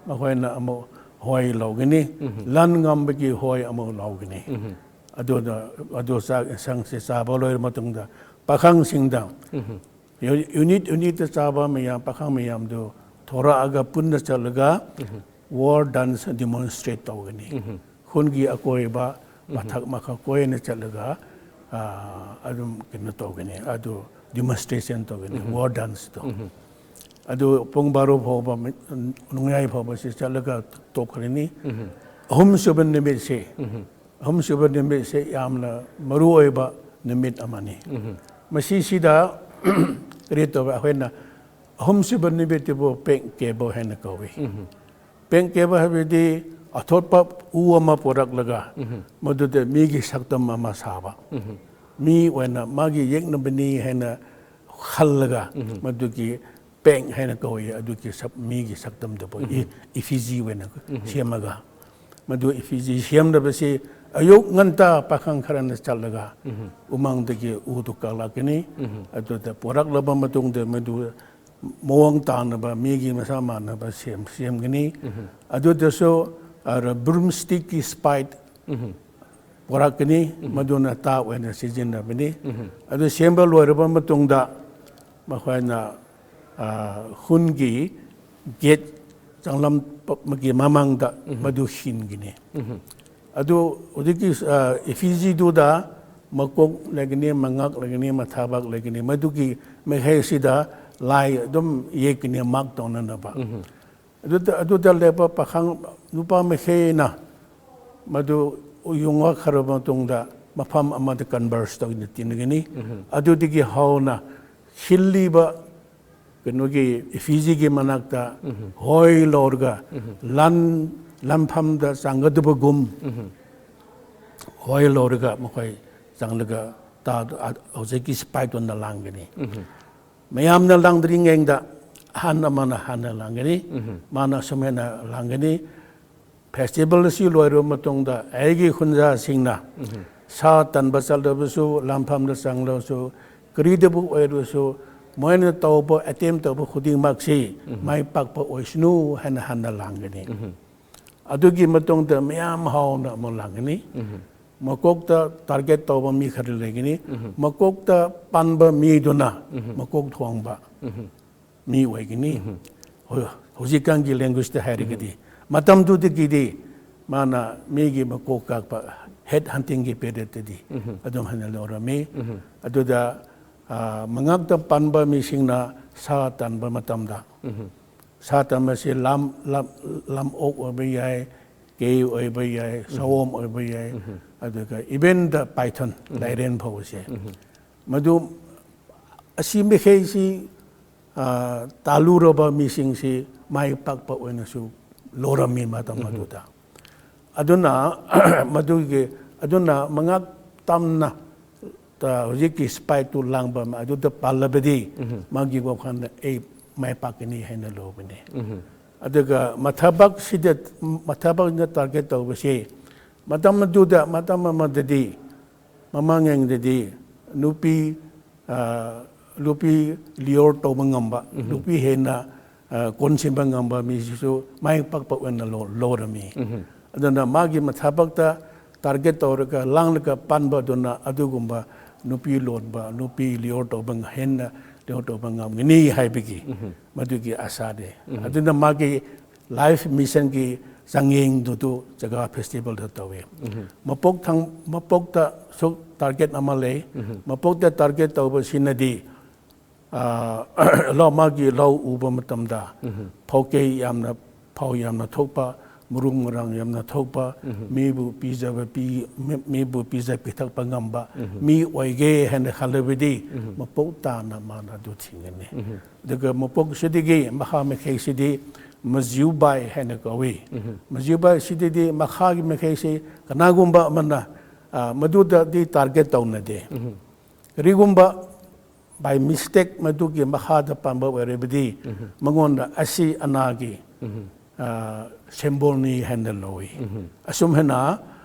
ꯃꯈꯣꯏꯅ ꯑꯃꯨꯛ ꯍꯣꯏ ꯂꯧꯒꯅꯤ, ꯂꯟ ꯉꯝꯕꯒꯤ ꯍꯣꯏ ꯑꯃꯨꯛ ꯂꯧꯒꯅꯤ꯫ ꯑꯗꯨꯅ ꯑꯗꯨ ꯆꯥꯛ ꯏꯟꯁꯥꯡꯁꯦ ꯆꯥꯕ ꯂꯣꯏꯔꯕ ꯃꯇꯨꯡꯗ ꯄꯥꯈꯪꯁꯤꯡꯗ ꯌꯨ-, ꯌꯨꯅꯤꯠ, ꯌꯨꯅꯤꯠꯇ ꯆꯥꯕ ꯃꯌꯥꯝ, ꯄꯥꯈꯪ ꯃꯌꯥꯝꯗꯨ ꯊꯣꯔꯛꯑꯒ ꯄꯨꯟꯅ ꯆꯠꯂꯒ ꯋꯥꯔ ꯗꯥꯟꯁ ꯗꯤꯃꯣꯟꯁꯇ꯭ꯔꯦꯠ ꯇꯧꯒꯅꯤ꯫ ꯈꯨꯟꯒꯤ ꯑꯀꯣꯏꯕ ꯃꯊꯛ ꯃꯈꯥ ꯀꯣꯏꯅ ꯆꯠꯂꯒ, ꯑ, ꯑꯗꯨꯝ ꯀꯩꯅꯣ ꯇꯧꯒꯅꯤ, ꯑꯗꯨ ꯗꯤꯃꯣꯟꯁꯇ꯭ꯔꯦꯁꯟ ꯇꯧꯒꯅꯤ, ꯋꯥꯔ ꯗꯥꯟꯁꯇꯣ꯫ ꯑꯗꯨ ꯄꯨꯡ ꯕꯥꯔꯣ ꯐꯥꯎꯕ, ꯅꯣꯡꯌꯥꯏ ꯐꯥꯎꯕꯁꯤ ꯆꯠꯂꯒ ꯇꯣꯛꯈ꯭ꯔꯅꯤ꯫ ꯑꯍꯨꯝꯁꯨꯕ ꯅꯨꯃꯤꯠꯁꯤ, ꯑꯍꯨꯝꯁꯨꯕ ꯅꯨꯃꯤꯠꯁꯤ ꯌꯥꯝꯅ ꯃꯔꯨꯑꯣꯏꯕ ꯅꯨꯃꯤꯠ ꯑꯃꯅꯤ꯫ ꯃꯁꯤꯁꯤꯗ ꯀꯔꯤ ꯇꯧꯕ, ꯑꯩꯈꯣꯏꯅ ꯑꯍꯨꯝꯁꯨꯕ ꯅꯨꯃꯤꯠꯇꯨꯕꯨ ꯄꯦꯡ ꯀꯦꯕ ꯍꯥꯏꯅ ꯀꯧꯏ꯫ ꯄꯦꯡ ꯀꯦꯕ ꯍꯥꯏꯕꯗꯤ ꯑꯊꯣꯠꯄ ꯎ ꯑꯃ ꯄꯨꯔꯛꯂꯒ ꯃꯗꯨꯗ ꯃꯤꯒꯤ ꯁꯛꯇꯝ ꯑꯃ ꯁꯥꯕ꯫ ꯃꯤ ꯑꯣꯏꯅ ꯃꯥꯒꯤ ꯌꯦꯛꯅꯕꯅꯤ ꯍꯥꯏꯅ ꯈꯜꯂꯒ ꯃꯗꯨꯒꯤ ꯄꯦꯡ ꯍꯥꯏꯅ ꯀꯧꯏ꯫ ꯑꯗꯨꯒꯤ ꯁꯛ-, ꯃꯤꯒꯤ ꯁꯛꯇꯝꯗꯨꯕꯨ ꯏ-, ꯏꯐꯤꯖꯤ ꯑꯣꯏꯅ ꯁꯦꯝꯃꯒ, ꯃꯗꯨ ꯏꯐꯤꯖꯤ ꯁꯦꯝꯅꯕꯁꯤ ꯑꯌꯨꯛ ꯉꯟꯇꯥ ꯄꯥꯈꯪ ꯈꯔꯅ ꯆꯠꯂꯒ ꯎꯃꯪꯗꯒꯤ ꯎꯗꯨ ꯀꯛꯂꯛꯀꯅꯤ꯫ ꯑꯗꯨꯗ ꯄꯨꯔꯛꯂꯕ ꯃꯇꯨꯡꯗ ꯃꯗꯨ ꯃꯑꯣꯡ ꯇꯥꯅꯕ ꯃꯤꯒꯤ ꯃꯁꯥ ꯃꯥꯟꯅꯕ ꯁꯦꯝ-, ꯁꯦꯝꯒꯅꯤ꯫ ꯑꯗꯨꯗꯁꯨ, ꯑ, ꯕ꯭ꯔꯨꯝꯁ꯭ꯇꯤꯛꯀꯤ ꯁ꯭ꯄꯥꯏꯠ ꯄꯨꯔꯛꯀꯅꯤ, ꯃꯗꯨꯅ ꯇꯥ ꯑꯣꯏꯅ ꯁꯤꯖꯤꯟꯅꯕꯅꯤ꯫ ꯑꯗꯨ ꯁꯦꯝꯕ ꯂꯣꯏꯔꯕ ꯃꯇꯨꯡꯗ ꯃꯈꯣꯏꯅ, ꯑ, ꯍꯨꯟꯒꯤ ꯒꯦꯠ ꯆꯪꯂꯝꯒꯤ ꯃꯃꯥꯡꯗ ꯃꯗꯨ ꯈꯤꯟꯒꯅꯤ꯫ ꯑꯗꯨ ꯍꯧꯖꯤꯛꯀꯤ, ꯑ, ꯏꯐꯤꯖꯤꯗꯨꯗ ꯃꯀꯣꯛ ꯂꯩꯒꯅꯤ, ꯃꯉꯛ ꯂꯩꯒꯅꯤ, ꯃꯊꯥꯕꯥꯛ ꯂꯩꯒꯅꯤ꯫ ꯃꯗꯨꯒꯤ ꯃꯍꯩꯁꯤꯗ ꯂꯥꯏ ꯑꯗꯨꯝ ꯌꯦꯛꯀꯅꯤ, ꯃꯥꯛ ꯇꯧꯅꯅꯕ꯫ ꯑꯗꯨꯗ, ꯑꯗꯨꯗ ꯂꯦꯞꯄ ꯄꯥꯈꯪ ꯅꯨꯄꯥ ꯃꯈꯩꯅ ꯃꯗꯨ ꯌꯨꯡꯉꯛꯈ꯭ꯔꯕ ꯃꯇꯨꯡꯗ ꯃꯐꯝ ꯑꯃꯗ ꯀꯟꯚꯔꯁ ꯇꯧꯗꯨꯅ ꯇꯤꯟꯒꯅꯤ꯫ ꯑꯗꯨꯗꯒꯤ ꯍꯧꯅ ꯈꯤꯜꯂꯤꯕ ꯀꯩꯅꯣꯒꯤ ꯏꯐꯤꯖꯤꯒꯤ ꯃꯅꯥꯛꯇ ꯍꯣꯏ ꯂꯧꯔꯒ ꯂꯥꯟ-, ꯂꯥꯟꯐꯝꯗ ꯆꯪꯒꯗꯕꯒꯨꯝ ꯍꯣꯏ ꯂꯧꯔꯒ ꯃꯈꯣꯏ ꯆꯪꯂꯒ ꯇꯥ-, ꯍꯧꯖꯤꯛꯀꯤ ꯁꯤꯄꯥꯏꯗꯨꯅ ꯂꯥꯡꯒꯅꯤ꯫ ꯃꯌꯥꯝꯅ ꯂꯥꯡꯗ꯭ꯔꯤꯉꯩꯗ ꯑꯍꯟ ꯑꯃꯅ ꯍꯥꯟꯅ ꯂꯥꯡꯒꯅꯤ꯫ ꯃꯥꯅ ꯑꯁꯨꯃꯥꯏꯅ ꯂꯥꯡꯒꯅꯤ, "ꯐꯦꯁꯇꯤꯚꯦꯜ ꯑꯁꯤ ꯂꯣꯏꯔꯕ ꯃꯇꯨꯡꯗ ꯑꯩꯒꯤ ꯈꯨꯟꯖꯥꯁꯤꯡꯅ ꯁꯥ ꯇꯥꯟꯕ ꯆꯠꯂꯕꯁꯨ, ꯂꯥꯟꯐꯝꯗ ꯆꯪꯂꯕꯁꯨ, ꯀꯔꯤꯗꯕꯨ ꯑꯣꯏꯔꯕꯁꯨ, ꯃꯣꯏꯅ ꯇꯧꯕ, ꯑꯦꯇꯦꯝ ꯇꯧꯕ ꯈꯨꯗꯤꯡꯃꯛꯁꯤ ꯃꯥꯏ ꯄꯥꯛꯄ ꯑꯣꯏꯁꯅꯨ" ꯍꯥꯏꯅ ꯍꯥꯟꯅ ꯂꯥꯡꯒꯅꯤ꯫ ꯑꯗꯨꯒꯤ ꯃꯇꯨꯡꯗ ꯃꯌꯥꯝ ꯍꯥꯎꯅ ꯑꯃꯨꯛ ꯂꯥꯡꯒꯅꯤ꯫ ꯃꯀꯣꯛꯇ ꯇꯥꯔꯒꯦꯠ ꯇꯧꯕ ꯃꯤ ꯈꯔ ꯂꯩꯒꯅꯤ꯫ ꯃꯀꯣꯛꯇ ꯄꯥꯟꯕ ꯃꯤꯗꯨꯅ ꯃꯀꯣꯛ ꯊꯣꯡꯕ ꯃꯤ ꯑꯣꯏꯒꯅꯤ꯫ ꯍꯧ-, ꯍꯧꯖꯤꯛꯀꯥꯟꯒꯤ ꯂꯦꯡꯒ꯭ꯋꯦꯖꯇ ꯍꯥꯏꯔꯒꯗꯤ꯫ ꯃꯇꯝꯗꯨꯗꯒꯤꯗꯤ ꯃꯥꯅ ꯃꯤꯒꯤ ꯃꯀꯣꯛ ꯀꯛꯄ, ꯍꯦꯗ ꯍꯟꯇꯤꯡꯒꯤ ꯄꯦꯔꯦꯠꯇꯗꯤ ꯑꯗꯨꯝ ꯍꯥꯏꯅ ꯂꯧꯔꯝꯃꯤ꯫ ꯑꯗꯨꯗ ꯃꯉꯥꯛꯇ ꯄꯥꯟꯕ ꯃꯤꯁꯤꯡꯅ ꯁꯥ ꯇꯥꯟꯕ ꯃꯇꯝꯗ, ꯁꯥ ꯇꯥꯟꯕꯁꯤ ꯂꯝ, ꯂꯝ, ꯂꯝ ꯑꯣꯛ ꯑꯣꯏꯕ ꯌꯥꯏ, ꯀꯦ ꯑꯣꯏꯕ ꯌꯥꯏ, ꯁꯑꯣꯝ ꯑꯣꯏꯕ ꯌꯥꯏ, ꯑꯗꯨꯒ even the python, ꯂꯥꯏꯔꯦꯟ ꯐꯥꯎꯕꯁꯦ꯫ ꯃꯗꯨ ꯑꯁꯤ ꯃꯈꯩꯁꯤ, ꯑ, ꯇꯥꯜꯂꯨꯔꯕ ꯃꯤꯁꯤꯡꯁꯤ ꯃꯥꯏ ꯄꯥꯛꯄ ꯑꯣꯏꯅꯁꯨ ꯂꯧꯔꯝꯃꯤ ꯃꯇꯝ ꯑꯗꯨꯗ꯫ ꯑꯗꯨꯅ ꯃꯗꯨꯒꯤ, ꯑꯗꯨꯅ ꯃꯉꯥ ꯇꯝꯅ, ꯑ, ꯍꯧꯖꯤꯛꯀꯤ ꯁꯤꯐꯥꯏꯗꯨ ꯂꯥꯡꯕ ꯑꯃ ꯑꯗꯨꯗ ꯄꯥꯜꯂꯕꯗꯤ ꯃꯥꯒꯤ ꯋꯥꯈꯜꯗ ꯑꯩ ꯃꯥꯏ ꯄꯥꯛꯀꯅꯤ ꯍꯥꯏꯅ ꯂꯧꯕꯅꯤ꯫ ꯑꯗꯨꯒ ꯃꯊꯕꯛꯁꯤꯗ, ꯃꯊꯕꯛꯅ target ꯇꯧꯕꯁꯤ ꯃꯇꯝ ꯑꯗꯨꯗ, ꯃꯇꯝ ꯑꯃꯗꯗꯤ ꯃꯃꯥꯡꯉꯩꯗꯗꯤ ꯅꯨꯄꯤ, ꯑ, ꯅꯨꯄꯤ lure ꯇꯧꯕ ꯉꯝꯕ, ꯅꯨꯄꯤ ꯍꯦꯟꯅ, ꯑ, ꯀꯣꯟꯁꯤꯟꯕ ꯉꯝꯕ ꯃꯤꯁꯤꯁꯨ ꯃꯥꯏ ꯄꯥꯛꯄ ꯑꯣꯏꯅ ꯂꯧ-, ꯂꯧꯔꯝꯃꯤ꯫ ꯑꯗꯨꯅ ꯃꯥꯒꯤ ꯃꯊꯕꯛꯇ target ꯇꯧꯔꯒ ꯂꯥꯡꯂꯒ ꯄꯥꯟꯕ ꯑꯗꯨꯅ ꯑꯗꯨꯒꯨꯝꯕ ꯅꯨꯄꯤ ꯂꯣꯟꯕ, ꯅꯨꯄꯤ lure ꯇꯧꯕ ꯉ-, ꯍꯦꯟꯅ lure ꯇꯧꯕ ꯉꯝꯒꯅꯤ ꯍꯥꯏꯕꯒꯤ ꯃꯗꯨꯒꯤ ꯑꯁꯥꯅꯤ꯫ ꯑꯗꯨꯅ ꯃꯥꯒꯤ life missionꯒꯤ ꯆꯥꯡꯌꯦꯡꯗꯨꯗꯨ ꯖꯒꯥ festivalꯗ ꯇꯧꯋꯤ꯫ ꯃꯄꯣꯛ ꯊꯪ-, ꯃꯄꯣꯛꯇꯁꯨ target ꯑꯃ ꯂꯩ꯫ ꯃꯄꯣꯛꯇ target ꯇꯧꯕꯁꯤꯅꯗꯤ, ꯑ, ꯂꯧ, ꯃꯥꯒꯤ ꯂꯧ ꯎꯕ ꯃꯇꯝꯗ ꯐꯧꯀꯩ ꯌꯥꯝꯅ, ꯐꯧ ꯌꯥꯝꯅ ꯊꯣꯛꯄ, ꯃꯔꯨ ꯃꯔꯥꯡ ꯌꯥꯝꯅ ꯊꯣꯛꯄ, ꯃꯤꯕꯨ ꯄꯤꯖꯕ ꯄꯤ-, ꯃꯤ-, ꯃꯤꯕꯨ ꯄꯤꯖ ꯄꯤꯊꯛꯄ ꯉꯝꯕ ꯃꯤ ꯑꯣꯏꯒꯦ ꯍꯥꯏꯅ ꯈꯜꯂꯕꯗꯤ ꯃꯄꯣꯛ ꯇꯥꯅ ꯃꯥꯅ ꯑꯗꯨ ꯊꯤꯡꯒꯅꯤ꯫ ꯑꯗꯨꯒ ꯃꯄꯣꯛꯁꯤꯗꯒꯤ ꯃꯈꯥ ꯃꯈꯩꯁꯤꯗꯤ ꯃꯖꯤꯎꯕꯥꯏ ꯍꯥꯏꯅ ꯀꯧꯏ꯫ ꯃꯖꯤꯎꯕꯥꯏꯁꯤꯗꯗꯤ ꯃꯈꯥꯒꯤ ꯃꯈꯩꯁꯤ ꯀꯅꯥꯒꯨꯝꯕ ꯑꯃꯅ, ꯑ, ꯃꯗꯨꯗꯗꯤ target ꯇꯧꯅꯗꯦ꯫ ꯀꯔꯤꯒꯨꯝꯕ by mistake ꯃꯗꯨꯒꯤ ꯃꯈꯥꯗ ꯄꯥꯟꯕ ꯑꯣꯏꯔꯕꯗꯤ ꯃꯉꯣꯟꯗ ꯑꯁꯤ ꯑꯅꯥꯒꯤ, ꯑ, symbol ꯅꯤ ꯍꯥꯏꯅ ꯂꯧꯏ꯫ ꯑꯁꯨꯝ ꯍꯥꯏꯅ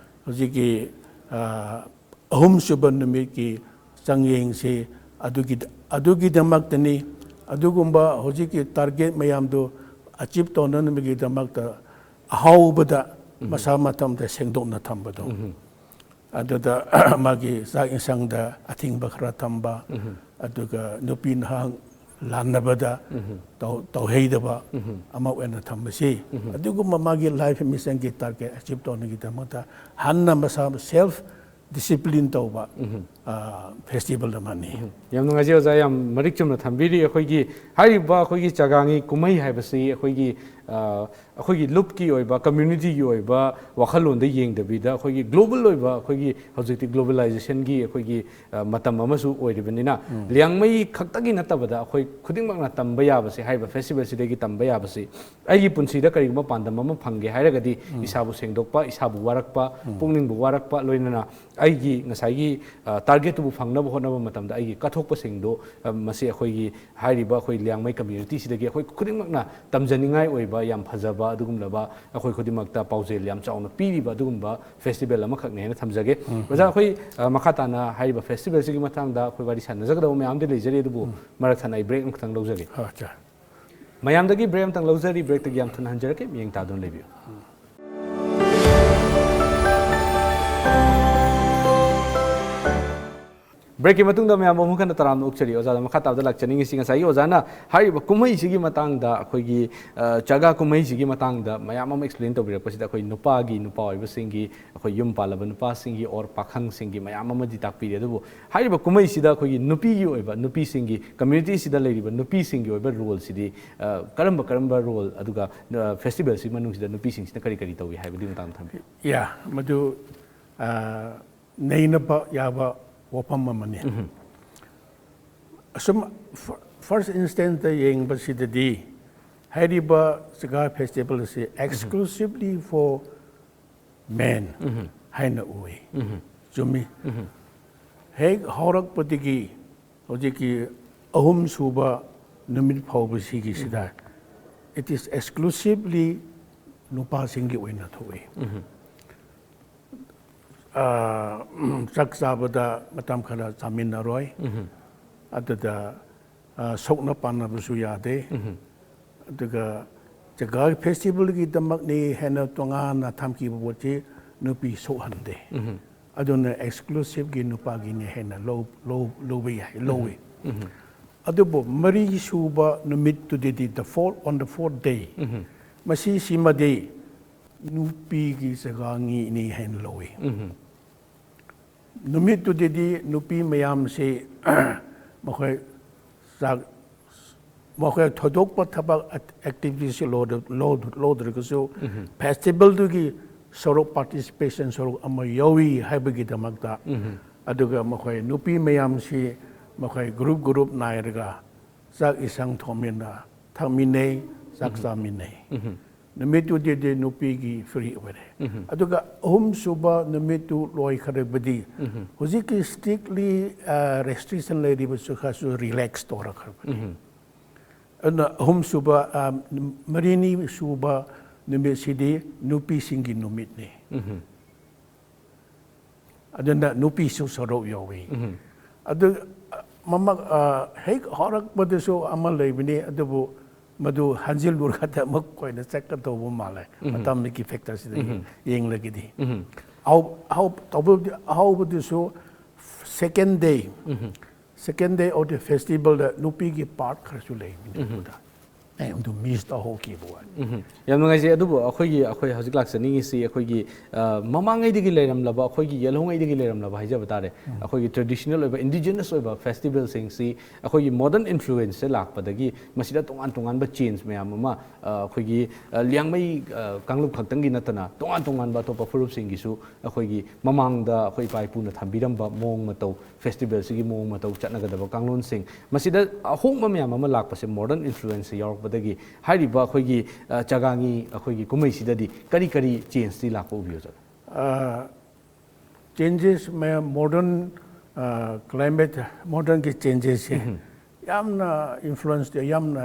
ꯍꯧꯖꯤꯛꯀꯤ, ꯑ, ꯑꯍꯨꯝꯁꯨꯕ ꯅꯨꯃꯤꯠꯀꯤ ꯆꯥꯡꯌꯦꯡꯁꯤ ꯑꯗꯨꯒꯤ, ꯑꯗꯨꯒꯤꯗꯃꯛꯇꯅꯤ꯫ ꯑꯗꯨꯒꯨꯝꯕ ꯍꯧꯖꯤꯛꯀꯤ target ꯃꯌꯥꯝꯗꯨ achieve ꯇꯧꯅꯅꯕꯒꯤꯗꯃꯛꯇ ꯑꯍꯧꯕꯗ ꯃꯁꯥ ꯃꯊꯟꯇ ꯁꯦꯡꯗꯣꯛꯅ ꯊꯝꯕꯗꯣ꯫ ꯑꯗꯨꯗ ꯃꯥꯒꯤ ꯆꯥꯛ ꯏꯟꯁꯥꯡꯗ ꯑꯊꯤꯡꯕ ꯈꯔ ꯊꯝꯕ, ꯑꯗꯨꯒ ꯅꯨꯄꯤ ꯅꯍꯥ ꯂꯥꯟꯅꯕꯗ ꯇꯧ-, ꯇꯧꯍꯩꯗꯕ ꯑꯃ ꯑꯣꯏꯅ ꯊꯝꯕꯁꯤ, ꯑꯗꯨꯒꯨꯝꯕ ꯃꯥꯒꯤ life missionꯒꯤ target achieve ꯇꯧꯅꯕꯒꯤꯗꯃꯛꯇ ꯍꯥꯟꯅ ꯃꯁꯥ self ꯗꯤꯁꯤꯄ꯭ꯂꯤꯟ ꯇꯧꯕ ꯐꯦꯁꯇꯤꯚꯦꯜ ꯑꯃꯅꯤ꯫ ꯌꯥꯝ ꯅꯨꯡꯉꯥꯏꯖꯩ ꯑꯣꯖꯥ, ꯌꯥꯝ ꯃꯔꯤꯛ ꯆꯨꯝꯅ ꯊꯝꯕꯤꯔꯤ꯫ ꯑꯩꯈꯣꯏꯒꯤ ꯍꯥꯏꯔꯤꯕ ꯑꯩꯈꯣꯏꯒꯤ ꯆꯥꯒꯥꯡꯒꯤ ꯀꯨꯝꯍꯩ ꯍꯥꯏꯕꯁꯤ ꯑꯩꯈꯣꯏꯒꯤ ꯑ, ꯑꯩꯈꯣꯏꯒꯤ ꯂꯨꯞꯀꯤ ꯑꯣꯏꯕ, ꯀꯝꯃ꯭ꯌꯨꯅꯤꯇꯤꯒꯤ ꯑꯣꯏꯕ ꯋꯥꯈꯜꯂꯣꯟꯗ ꯌꯦꯡꯗꯕꯤꯗ, ꯑꯩꯈꯣꯏꯒꯤ ꯒ꯭ꯂꯣꯕꯦꯜ ꯑꯣꯏꯕ, ꯑꯩꯈꯣꯏꯒꯤ ꯍꯧꯖꯤꯛꯇꯤ ꯒ꯭ꯂꯣꯕꯦꯂꯥꯏꯖꯦꯁꯟꯒꯤ ꯑꯩꯈꯣꯏꯒꯤ ꯑ, ꯃꯇꯝ ꯑꯃꯁꯨ ꯑꯣꯏꯔꯤꯕꯅꯤꯅ, ꯂꯤꯌꯥꯡꯃꯩ ꯈꯛꯇꯒꯤ ꯅꯠꯇꯕꯗ ꯑꯩꯈꯣꯏ ꯈꯨꯗꯤꯡꯃꯛꯅ ꯇꯝꯕ ꯌꯥꯕꯁꯦ, ꯍꯥꯏꯔꯤꯕ ꯐꯦꯁꯇꯤꯚꯦꯜꯁꯤꯗꯒꯤ ꯇꯝꯕ ꯌꯥꯕꯁꯤ, ꯑꯩꯒꯤ ꯄꯨꯟꯁꯤꯗ ꯀꯔꯤꯒꯨꯝꯕ ꯄꯥꯟꯗꯝ ꯑꯃ ꯐꯪꯒꯦ ꯍꯥꯏꯔꯒꯗꯤ, ꯏꯁꯥꯕꯨ ꯁꯦꯡꯗꯣꯛꯄ, ꯏꯁꯥꯕꯨ ꯋꯥꯔꯛꯄ, ꯄꯨꯛꯅꯤꯡꯕꯨ ꯋꯥꯔꯛꯄ, ꯂꯣꯏꯅꯅ ꯑꯩꯒꯤ ꯉꯁꯥꯏꯒꯤ ꯇꯥꯔꯒꯦꯠꯇꯨꯕꯨ ꯐꯪꯅꯕ ꯍꯣꯠꯅꯕ ꯃꯇꯝꯗ ꯑꯩꯒꯤ ꯀꯠꯊꯣꯛꯄꯁꯤꯡꯗꯣ, ꯑ, ꯃꯁꯤ ꯑꯩꯈꯣꯏꯒꯤ ꯍꯥꯏꯔꯤꯕ ꯑꯩꯈꯣꯏ ꯂꯤꯌꯥꯡꯃꯩ ꯀꯝꯃ꯭ꯌꯨꯅꯤꯇꯤꯁꯤꯗꯒꯤ ꯑꯩꯈꯣꯏ ꯈꯨꯗꯤꯡꯃꯛꯅ ꯇꯝꯖꯅꯤꯡꯉꯥꯏ ꯑꯣꯏꯕ ꯌꯥꯝ ꯐꯖꯕ, ꯑꯗꯨꯒꯨꯝꯂꯕ ꯑꯩꯈꯣꯏ ꯈꯨꯗꯤꯡꯃꯛꯇ ꯄꯥꯎꯖꯦꯜ ꯌꯥꯝ ꯆꯥꯎꯅ ꯄꯤꯔꯤꯕ ꯑꯗꯨꯒꯨꯝꯕ ꯐꯦꯁꯇꯤꯚꯦꯜ ꯑꯃꯈꯛꯅꯦ ꯍꯥꯏꯅ ꯊꯝꯖꯒꯦ꯫ ꯑꯣꯖꯥ, ꯑꯩꯈꯣꯏ, ꯑ, ꯃꯈꯥ ꯇꯥꯅ ꯍꯥꯏꯔꯤꯕ ꯐꯦꯁꯇꯤꯚꯦꯜꯁꯤꯒꯤ ꯃꯇꯥꯡꯗ ꯑꯩꯈꯣꯏ ꯋꯥꯔꯤ ꯁꯥꯟꯅꯖꯒꯗꯕ ꯃꯌꯥꯝꯗꯤ ꯂꯩꯖꯔꯤ, ꯑꯗꯨꯕꯨ ꯃꯔꯛ ꯊꯠꯅ ꯑꯩ ꯕ꯭ꯔꯦꯛ ꯑꯃꯈꯛꯇꯪ ꯂꯧꯖꯒꯦ꯫ ꯑꯣ, ꯑꯠꯆꯥ꯫ ꯃꯌꯥꯝꯗꯒꯤ ꯕ꯭ꯔꯦꯛ ꯑꯃꯇꯪ ꯂꯧꯖꯔꯤ, ꯕ꯭ꯔꯦꯛꯇꯒꯤ ꯌꯥꯝ ꯊꯨꯅ ꯍꯟꯖꯔꯛꯀꯦ, ꯃꯤꯠꯌꯦꯡ ꯇꯥꯗꯨꯅ ꯂꯩꯕꯤꯌꯨ꯫ ꯕ꯭ꯔꯦꯛꯀꯤ ꯃꯇꯨꯡꯗ ꯃꯌꯥꯝꯕꯨ ꯑꯃꯨꯛ ꯍꯟꯅ ꯇꯔꯥꯝꯅ ꯑꯣꯛꯆꯔꯤ꯫ ꯑꯣꯖꯥꯗ ꯃꯈꯥ ꯇꯥꯕꯗ ꯂꯥꯛꯆꯅꯤꯡꯉꯤꯁꯤ, ꯉꯁꯥꯏꯒꯤ ꯑꯣꯖꯥꯅ ꯍꯥꯏꯔꯤꯕ ꯀꯨꯝꯍꯩꯁꯤꯒꯤ ꯃꯇꯥꯡꯗ, ꯑꯩꯈꯣꯏꯒꯤ, ꯑ, ꯆꯥꯒꯥ ꯀꯨꯝꯍꯩꯁꯤꯒꯤ ꯃꯇꯥꯡꯗ ꯃꯌꯥꯝ ꯑꯃ ꯑꯦꯛꯁꯄ꯭ꯂꯦꯟ ꯇꯧꯕꯤꯔꯛꯄꯁꯤꯗ, ꯑꯩꯈꯣꯏ ꯅꯨꯄꯥꯒꯤ, ꯅꯨꯄꯥ ꯑꯣꯏꯕꯁꯤꯡꯒꯤ, ꯑꯩꯈꯣꯏ ꯌꯨꯝ ꯄꯥꯜꯂꯕ ꯅꯨꯄꯥꯁꯤꯡꯒꯤ ꯑꯣꯔ ꯄꯥꯈꯪꯁꯤꯡꯒꯤ ꯃꯌꯥꯝ ꯑꯃꯗꯤ ꯇꯥꯛꯄꯤꯔꯦ꯫ ꯑꯗꯨꯕꯨ ꯍꯥꯏꯔꯤꯕ ꯀꯨꯝꯍꯩꯁꯤꯗ ꯑꯩꯈꯣꯏꯒꯤ ꯅꯨꯄꯤꯒꯤ ꯑꯣꯏꯕ, ꯅꯨꯄꯤꯁꯤꯡꯒꯤ, ꯀꯝꯃ꯭ꯌꯨꯅꯤꯇꯤꯁꯤꯗ ꯂꯩꯔꯤꯕ ꯅꯨꯄꯤꯁꯤꯡꯒꯤ ꯑꯣꯏꯕ ꯔꯣꯜꯁꯤꯗꯤ, ꯑ, ꯀꯔꯝꯕ ꯀꯔꯝꯕ ꯔꯣꯜ, ꯑꯗꯨꯒ, ꯑ, ꯐꯦꯁꯇꯤꯚꯦꯜꯁꯤ ꯃꯅꯨꯡꯁꯤꯗ ꯅꯨꯄꯤꯁꯤꯡꯁꯤꯅ ꯀꯔꯤ ꯀꯔꯤ ꯇꯧꯏ ꯍꯥꯏꯕꯗꯨꯒꯤ ꯃꯇꯥꯡꯗ ꯊꯝꯕꯤꯌꯨ꯫ ꯌꯥ, ꯃꯗꯨ, ꯑ, ꯅꯩꯅꯕ ꯌꯥꯕ ꯋꯥꯐꯝ ꯑꯃꯅꯤ꯫ ꯑꯁꯨꯝ, ꯐ-, ꯐꯥꯔꯁ ꯏꯟꯁꯇꯦꯟꯁꯇ ꯌꯦꯡꯕꯁꯤꯗꯗꯤ, ꯍꯥꯏꯔꯤꯕ ꯆꯥꯒꯥ ꯐꯦꯁꯇꯤꯚꯦꯜ ꯑꯁꯤ exclusively for men ꯍꯥꯏꯅ ꯎꯏ꯫ ꯆꯨꯝꯃꯤ꯫ ꯍꯦꯛ ꯍꯧꯔꯛꯄꯗꯒꯤ ꯍꯧꯖꯤꯛꯀꯤ ꯑꯍꯨꯝꯁꯨꯕ ꯅꯨꯃꯤꯠ ꯐꯥꯎꯕꯁꯤꯒꯤꯁꯤꯗ, it is exclusively ꯅꯨꯄꯥꯁꯤꯡꯒꯤ ꯑꯣꯏꯅ ꯊꯣꯛꯏ꯫ ꯑ, ꯆꯥꯛ ꯆꯥꯕꯗ ꯃꯇꯝ ꯈꯔ ꯆꯥꯃꯤꯟꯅꯔꯣꯏ꯫ ꯑꯗꯨꯗ, ꯑ, ꯁꯣꯛꯅ ꯄꯥꯟꯅꯕꯁꯨ ꯌꯥꯗꯦ꯫ ꯑꯗꯨꯒ ꯆꯥꯒꯥ ꯐꯦꯁꯇꯤꯚꯦꯜꯒꯤꯗꯃꯛꯅꯤ ꯍꯥꯏꯅ ꯇꯣꯉꯥꯟꯅ ꯊꯝꯈꯤꯕ ꯄꯣꯠꯁꯤ ꯅꯨꯄꯤ ꯁꯣꯛꯍꯟꯗꯦ꯫ ꯑꯗꯨꯅ ꯑꯦꯛꯁꯀ꯭ꯂꯨꯁꯤꯚꯒꯤ ꯅꯨꯄꯥꯒꯤꯅꯤ ꯍꯥꯏꯅ ꯂꯧ-, ꯂꯧ-, ꯂꯧꯕ ꯌꯥꯏ, ꯂꯧꯏ꯫ ꯑꯗꯨꯕꯨ ꯃꯔꯤꯁꯨꯕ ꯅꯨꯃꯤꯠꯇꯨꯗꯗꯤ, the fourth, on the fourth day, ꯃꯁꯤꯁꯤꯃꯗꯤ ꯅꯨꯄꯤꯒꯤ ꯆꯥꯒꯥꯡꯒꯤꯅꯤ ꯍꯥꯏꯅ ꯂꯧꯏ꯫ ꯅꯨꯃꯤꯠꯇꯨꯗꯗꯤ ꯅꯨꯄꯤ ꯃꯌꯥꯝꯁꯤ ꯃꯈꯣꯏ ꯆꯥꯛ ꯃꯈꯣꯏ ꯊꯣꯏꯗꯣꯛꯄ ꯊꯕꯛ ꯑꯦꯛꯇꯤꯚꯤꯇꯤꯁꯤ ꯂꯧꯗ꯭ꯔꯒꯁꯨ ꯐꯦꯁꯇꯤꯚꯦꯜꯗꯨꯒꯤ ꯁꯔꯨꯛ ꯄꯥꯔꯇꯤꯁꯤꯄꯦꯁꯟ ꯁꯔꯨꯛ ꯑꯃ ꯌꯥꯎꯏ ꯍꯥꯏꯕꯒꯤꯗꯃꯛꯇ ꯑꯗꯨꯒ ꯃꯈꯣꯏ ꯅꯨꯄꯤ ꯃꯌꯥꯝꯁꯤ ꯃꯈꯣꯏ ꯒ꯭ꯔꯨꯞ ꯒ꯭ꯔꯨꯞ ꯅꯥꯏꯔꯒ ꯆꯥꯛ ꯏꯁꯪ ꯊꯣꯡꯃꯤꯟꯅ ꯊꯛꯃꯤꯟꯅꯩ ꯆꯥꯛ ꯆꯥꯃꯤꯟꯅꯩ ꯅꯨꯃꯤꯠꯇꯨꯗꯤ ꯅꯨꯄꯤꯒꯤ ꯐ꯭ꯔꯤ ꯑꯣꯏꯔꯦ ꯑꯗꯨꯒ ꯑꯍꯨꯝꯁꯨꯕ ꯅꯨꯃꯤꯠꯇꯨ ꯂꯣꯏꯈ꯭ꯔꯕꯗꯤ ꯍꯧꯖꯤꯛꯀꯤ ꯁ꯭ꯇ꯭ꯔꯤꯛꯂꯤ ꯔꯦꯁꯇ꯭ꯔꯤꯛꯁꯟ ꯂꯩꯔꯤꯕꯁꯨ ꯈꯔꯁꯨ ꯔꯤꯂꯦꯛꯁ ꯇꯧꯔꯛꯈ꯭ꯔꯕꯅꯤ ꯑꯗꯨꯅ ꯑꯍꯨꯝꯁꯨꯕ ꯃꯔꯤꯅꯤ ꯁꯨꯕ ꯅꯨꯃꯤꯠꯁꯤꯗꯤ ꯅꯨꯄꯤꯁꯤꯡꯒꯤ ꯅꯨꯃꯤꯠꯅꯤ ꯑꯗꯨꯅ ꯅꯨꯄꯤꯁꯨ ꯁꯔꯨꯛ ꯌꯥꯎꯏ ꯑꯗꯨ ꯃꯃꯛ ꯍꯦꯛ ꯍꯧꯔꯛꯄꯗꯁꯨ ꯑꯃ ꯂꯩꯕꯅꯤ ꯑꯗꯨꯕꯨ ꯃꯗꯨ ꯍꯟꯖꯤꯜꯂꯨꯔꯒꯗ ꯑꯃꯨꯛ ꯀꯣꯏꯅ ꯆꯠꯀꯗꯧꯕ ꯃꯥꯜꯂꯦ ꯃꯇꯝꯒꯤ ꯐꯦꯛꯇꯔꯁꯤꯗ ꯌꯦꯡꯂꯒꯗꯤ ꯑꯍꯥꯎ- ꯑꯍꯥꯎ- ꯇꯧꯕꯕꯨꯗꯤ ꯑꯍꯥꯎꯕꯗꯨꯁꯨ second day second day of the festivalꯗ ꯅꯨꯄꯤꯒꯤ ꯄꯥꯔꯠ ꯈꯔꯁꯨ ꯂꯩꯕꯅꯤ ꯑꯗꯨꯗ ꯑꯩ ꯑꯗꯨ ꯃꯤꯁ ꯇꯧꯍꯧꯈꯤꯕ ꯋꯥꯅꯤ ꯎꯝ ꯌꯥꯝ ꯅꯨꯡꯉꯥꯏꯖꯩ ꯑꯗꯨꯕꯨ ꯑꯩꯈꯣꯏꯒꯤ ꯑꯩꯈꯣꯏ ꯍꯧꯖꯤꯛ ꯂꯥꯛꯆꯅꯤꯡꯉꯤꯁꯤ ꯑꯩꯈꯣꯏꯒꯤ ꯃꯃꯥꯡꯉꯩꯗꯒꯤ ꯂꯩꯔꯝꯂꯕ ꯑꯩꯈꯣꯏꯒꯤ ꯌꯦꯜꯍꯧꯉꯩꯗꯒꯤ ꯂꯩꯔꯝꯂꯕ ꯍꯥꯏꯖꯕ ꯇꯥꯔꯦ ꯑꯩꯈꯣꯏꯒꯤ ꯇ꯭ꯔꯦꯗꯤꯁꯅꯦꯜ ꯑꯣꯏꯕ ꯏꯟꯗꯤꯖꯤꯅꯁ ꯑꯣꯏꯕ ꯐꯦꯁꯇꯤꯚꯦꯜꯁꯤꯡꯁꯤ ꯑꯩꯈꯣꯏꯒꯤ ꯃꯣꯗꯔꯟ ꯏꯟꯐ꯭ꯂꯨꯌꯦꯟꯁꯁꯦ ꯂꯥꯛꯄꯗꯒꯤ ꯃꯁꯤꯗ ꯇꯣꯉꯥꯟ ꯇꯣꯉꯥꯟꯕ ꯆꯦꯟꯖ ꯃꯌꯥꯝ ꯑꯃ ꯑꯩꯈꯣꯏꯒꯤ ꯂꯤꯌꯥꯡꯃꯩ ꯀꯥꯡꯂꯨꯞ ꯈꯛꯇꯪꯒꯤ ꯅꯠꯇꯅ ꯇꯣꯉꯥꯟ ꯇꯣꯉꯥꯟꯕ ꯑꯇꯣꯞꯄ ꯐꯨꯔꯨꯞꯁꯤꯡꯒꯤꯁꯨ ꯑꯩꯈꯣꯏꯒꯤ ꯃꯃꯥꯡꯗ ꯑꯩꯈꯣꯏ ꯏꯄꯥ ꯏꯄꯨꯅ ꯊꯝꯕꯤꯔꯝꯕ ꯃꯑꯣꯡ ꯃꯇꯧ ꯐꯦꯁꯇꯤꯚꯦꯜꯁꯤꯒꯤ ꯃꯑꯣꯡ ꯃꯇꯧ ꯆꯠꯅꯒꯗꯕ ꯀꯥꯡꯂꯣꯟꯁꯤꯡ ꯃꯁꯤꯗ ꯑꯍꯣꯡꯕ ꯃꯌꯥꯝ ꯑꯃ ꯂꯥꯛꯄꯁꯦ ꯃꯣꯗꯔꯟ ꯏꯟꯐ꯭ꯂꯨꯌꯦꯟꯁꯁꯦ ꯌꯥꯎꯔꯛꯄꯗꯒꯤ ꯍꯥꯏꯔꯤꯕ ꯑꯩꯈꯣꯏꯒꯤ ꯆꯥꯒꯥꯡꯒꯤ ꯑꯩꯈꯣꯏꯒꯤ ꯀꯨꯝꯍꯩꯁꯤꯗꯗꯤ ꯀꯔꯤ ꯀꯔꯤ ꯆꯦꯟꯖꯇꯤ ꯂꯥꯛꯄ ꯎꯕꯤꯕ? ꯆꯦꯟꯖꯦꯁ ꯃꯌꯥꯝ ꯃꯣꯗꯔꯟ ꯀ꯭ꯂꯥꯏꯃꯦꯠ ꯃꯣꯗꯔꯟꯒꯤ ꯆꯦꯟꯖꯦꯁꯁꯦ ꯌꯥꯝꯅ ꯏꯟꯐ꯭ꯂꯨꯌꯦꯟꯁ ꯌꯥꯝꯅ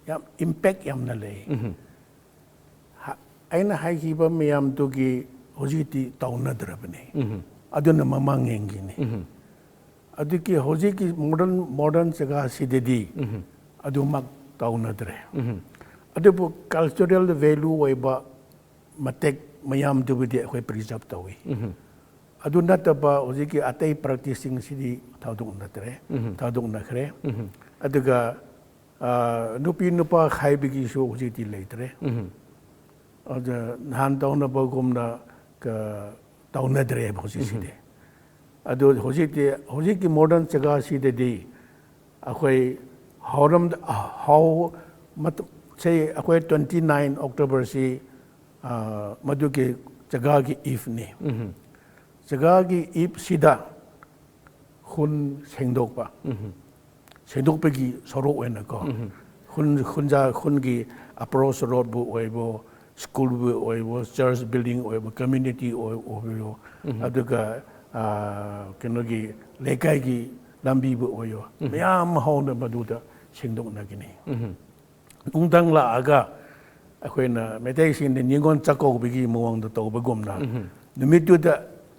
ꯌꯥꯝ ꯏꯝꯄꯦꯛ ꯌꯥꯝꯅ ꯂꯩ ꯑꯩꯅ ꯍꯥꯏꯈꯤꯕ ꯃꯌꯥꯝꯗꯨꯒꯤ ꯍꯧꯖꯤꯛꯇꯤ ꯇꯧꯅꯗ꯭ꯔꯕꯅꯤ ꯑꯗꯨꯅ ꯃꯃꯥꯡꯉꯩꯒꯤꯅꯤ ꯑꯗꯨꯒꯤ ꯍꯧꯖꯤꯛꯀꯤ ꯃꯣꯗꯔꯟ ꯃꯣꯗꯔꯟ ꯖꯒꯥꯁꯤꯗꯗꯤ ꯑꯗꯨꯃꯛ ꯇꯧꯅꯗ꯭ꯔꯦ ꯑꯗꯨꯕꯨ ꯀꯜꯆꯔꯦꯜ ꯚꯦꯂꯨ ꯑꯣꯏꯕ ꯃꯇꯦꯛ ꯃꯌꯥꯝꯗꯨꯕꯨꯗꯤ ꯑꯩꯈꯣꯏ ꯄ꯭ꯔꯤꯖꯥꯕ ꯇꯧꯏ ꯑꯗꯨ ꯅꯠꯇꯕ ꯍꯧꯖꯤꯛꯀꯤ ꯑꯇꯩ ꯄ꯭ꯔꯦꯛꯇꯤꯁꯁꯤꯡꯁꯤꯗꯤ ꯊꯥꯗꯣꯛꯅꯗ꯭ꯔꯦ ꯊꯥꯗꯣꯛꯅꯈ꯭ꯔꯦ ꯑꯗꯨꯒ ꯅꯨꯄꯤ ꯅꯨꯄꯥ ꯈꯥꯏꯕꯒꯤꯁꯨ ꯍꯧꯖꯤꯛꯇꯤ ꯂꯩꯇ꯭ꯔꯦ ꯑꯗ ꯅꯍꯥꯟ ꯇꯧꯅꯕꯒꯨꯝꯅ ꯇꯧꯅꯗ꯭ꯔꯦꯕ ꯍꯧꯖꯤꯛꯁꯤꯗꯤ ꯑꯗꯨ ꯍꯧꯖꯤꯛꯇꯤ, ꯍꯧꯖꯤꯛꯀꯤ ꯃꯣꯗꯔꯟ ꯆꯒꯥꯁꯤꯗꯗꯤ ꯑꯩꯈꯣꯏ ꯍꯧꯔꯝ ꯍꯧ ꯃꯇꯝ, ꯁꯦ, ꯑꯩꯈꯣꯏ twenty nine October ꯁꯤ ꯃꯗꯨꯒꯤ ꯆꯒꯥꯒꯤ ꯏꯐꯅꯤ꯫ ꯆꯒꯥꯒꯤ ꯏꯐꯁꯤꯗ ꯈꯨꯟ ꯁꯦꯡꯗꯣꯛꯄ, ꯁꯦꯡꯗꯣꯛꯄꯒꯤ ꯁꯣꯔꯣꯛ ꯑꯣꯏꯅꯀꯣ, ꯈꯨꯟ, ꯈꯨꯟꯖꯥ, ꯈꯨꯟꯒꯤ ꯑꯦꯄ꯭ꯔꯣꯆ ꯔꯣꯗꯕꯨ ꯑꯣꯏꯕꯣ, ꯁ꯭ꯀꯨꯜꯕꯨ ꯑꯣꯏꯕꯣ, ꯆꯔꯆ ꯕꯤꯜꯗꯤꯡ ꯑꯣꯏꯕꯣ, ꯀꯝꯃ꯭ꯌꯨꯅꯤꯇꯤ ꯑꯣꯏꯕꯣ, ꯑꯗꯨꯒ ꯀꯩꯅꯣꯒꯤ ꯂꯩꯀꯥꯏꯒꯤ ꯂꯝꯕꯤꯕꯨ ꯑꯣꯏꯌꯣ, ꯃꯌꯥꯝ ꯍꯧꯅ ꯃꯗꯨꯗ ꯁꯦꯡꯗꯣꯛꯅꯒꯅꯤ꯫ ꯅꯨꯡꯗꯥꯡ ꯂꯥꯛꯑꯒ ꯑꯩꯈꯣꯏꯅ ꯃꯩꯇꯩꯁꯤꯡꯗ ꯅꯤꯉꯣꯜ ꯆꯥꯛꯀꯧꯕꯒꯤ ꯃꯑꯣꯡꯗ ꯇꯧꯕꯒꯨꯝꯅ, ꯅꯨꯃꯤꯠꯇꯨꯗ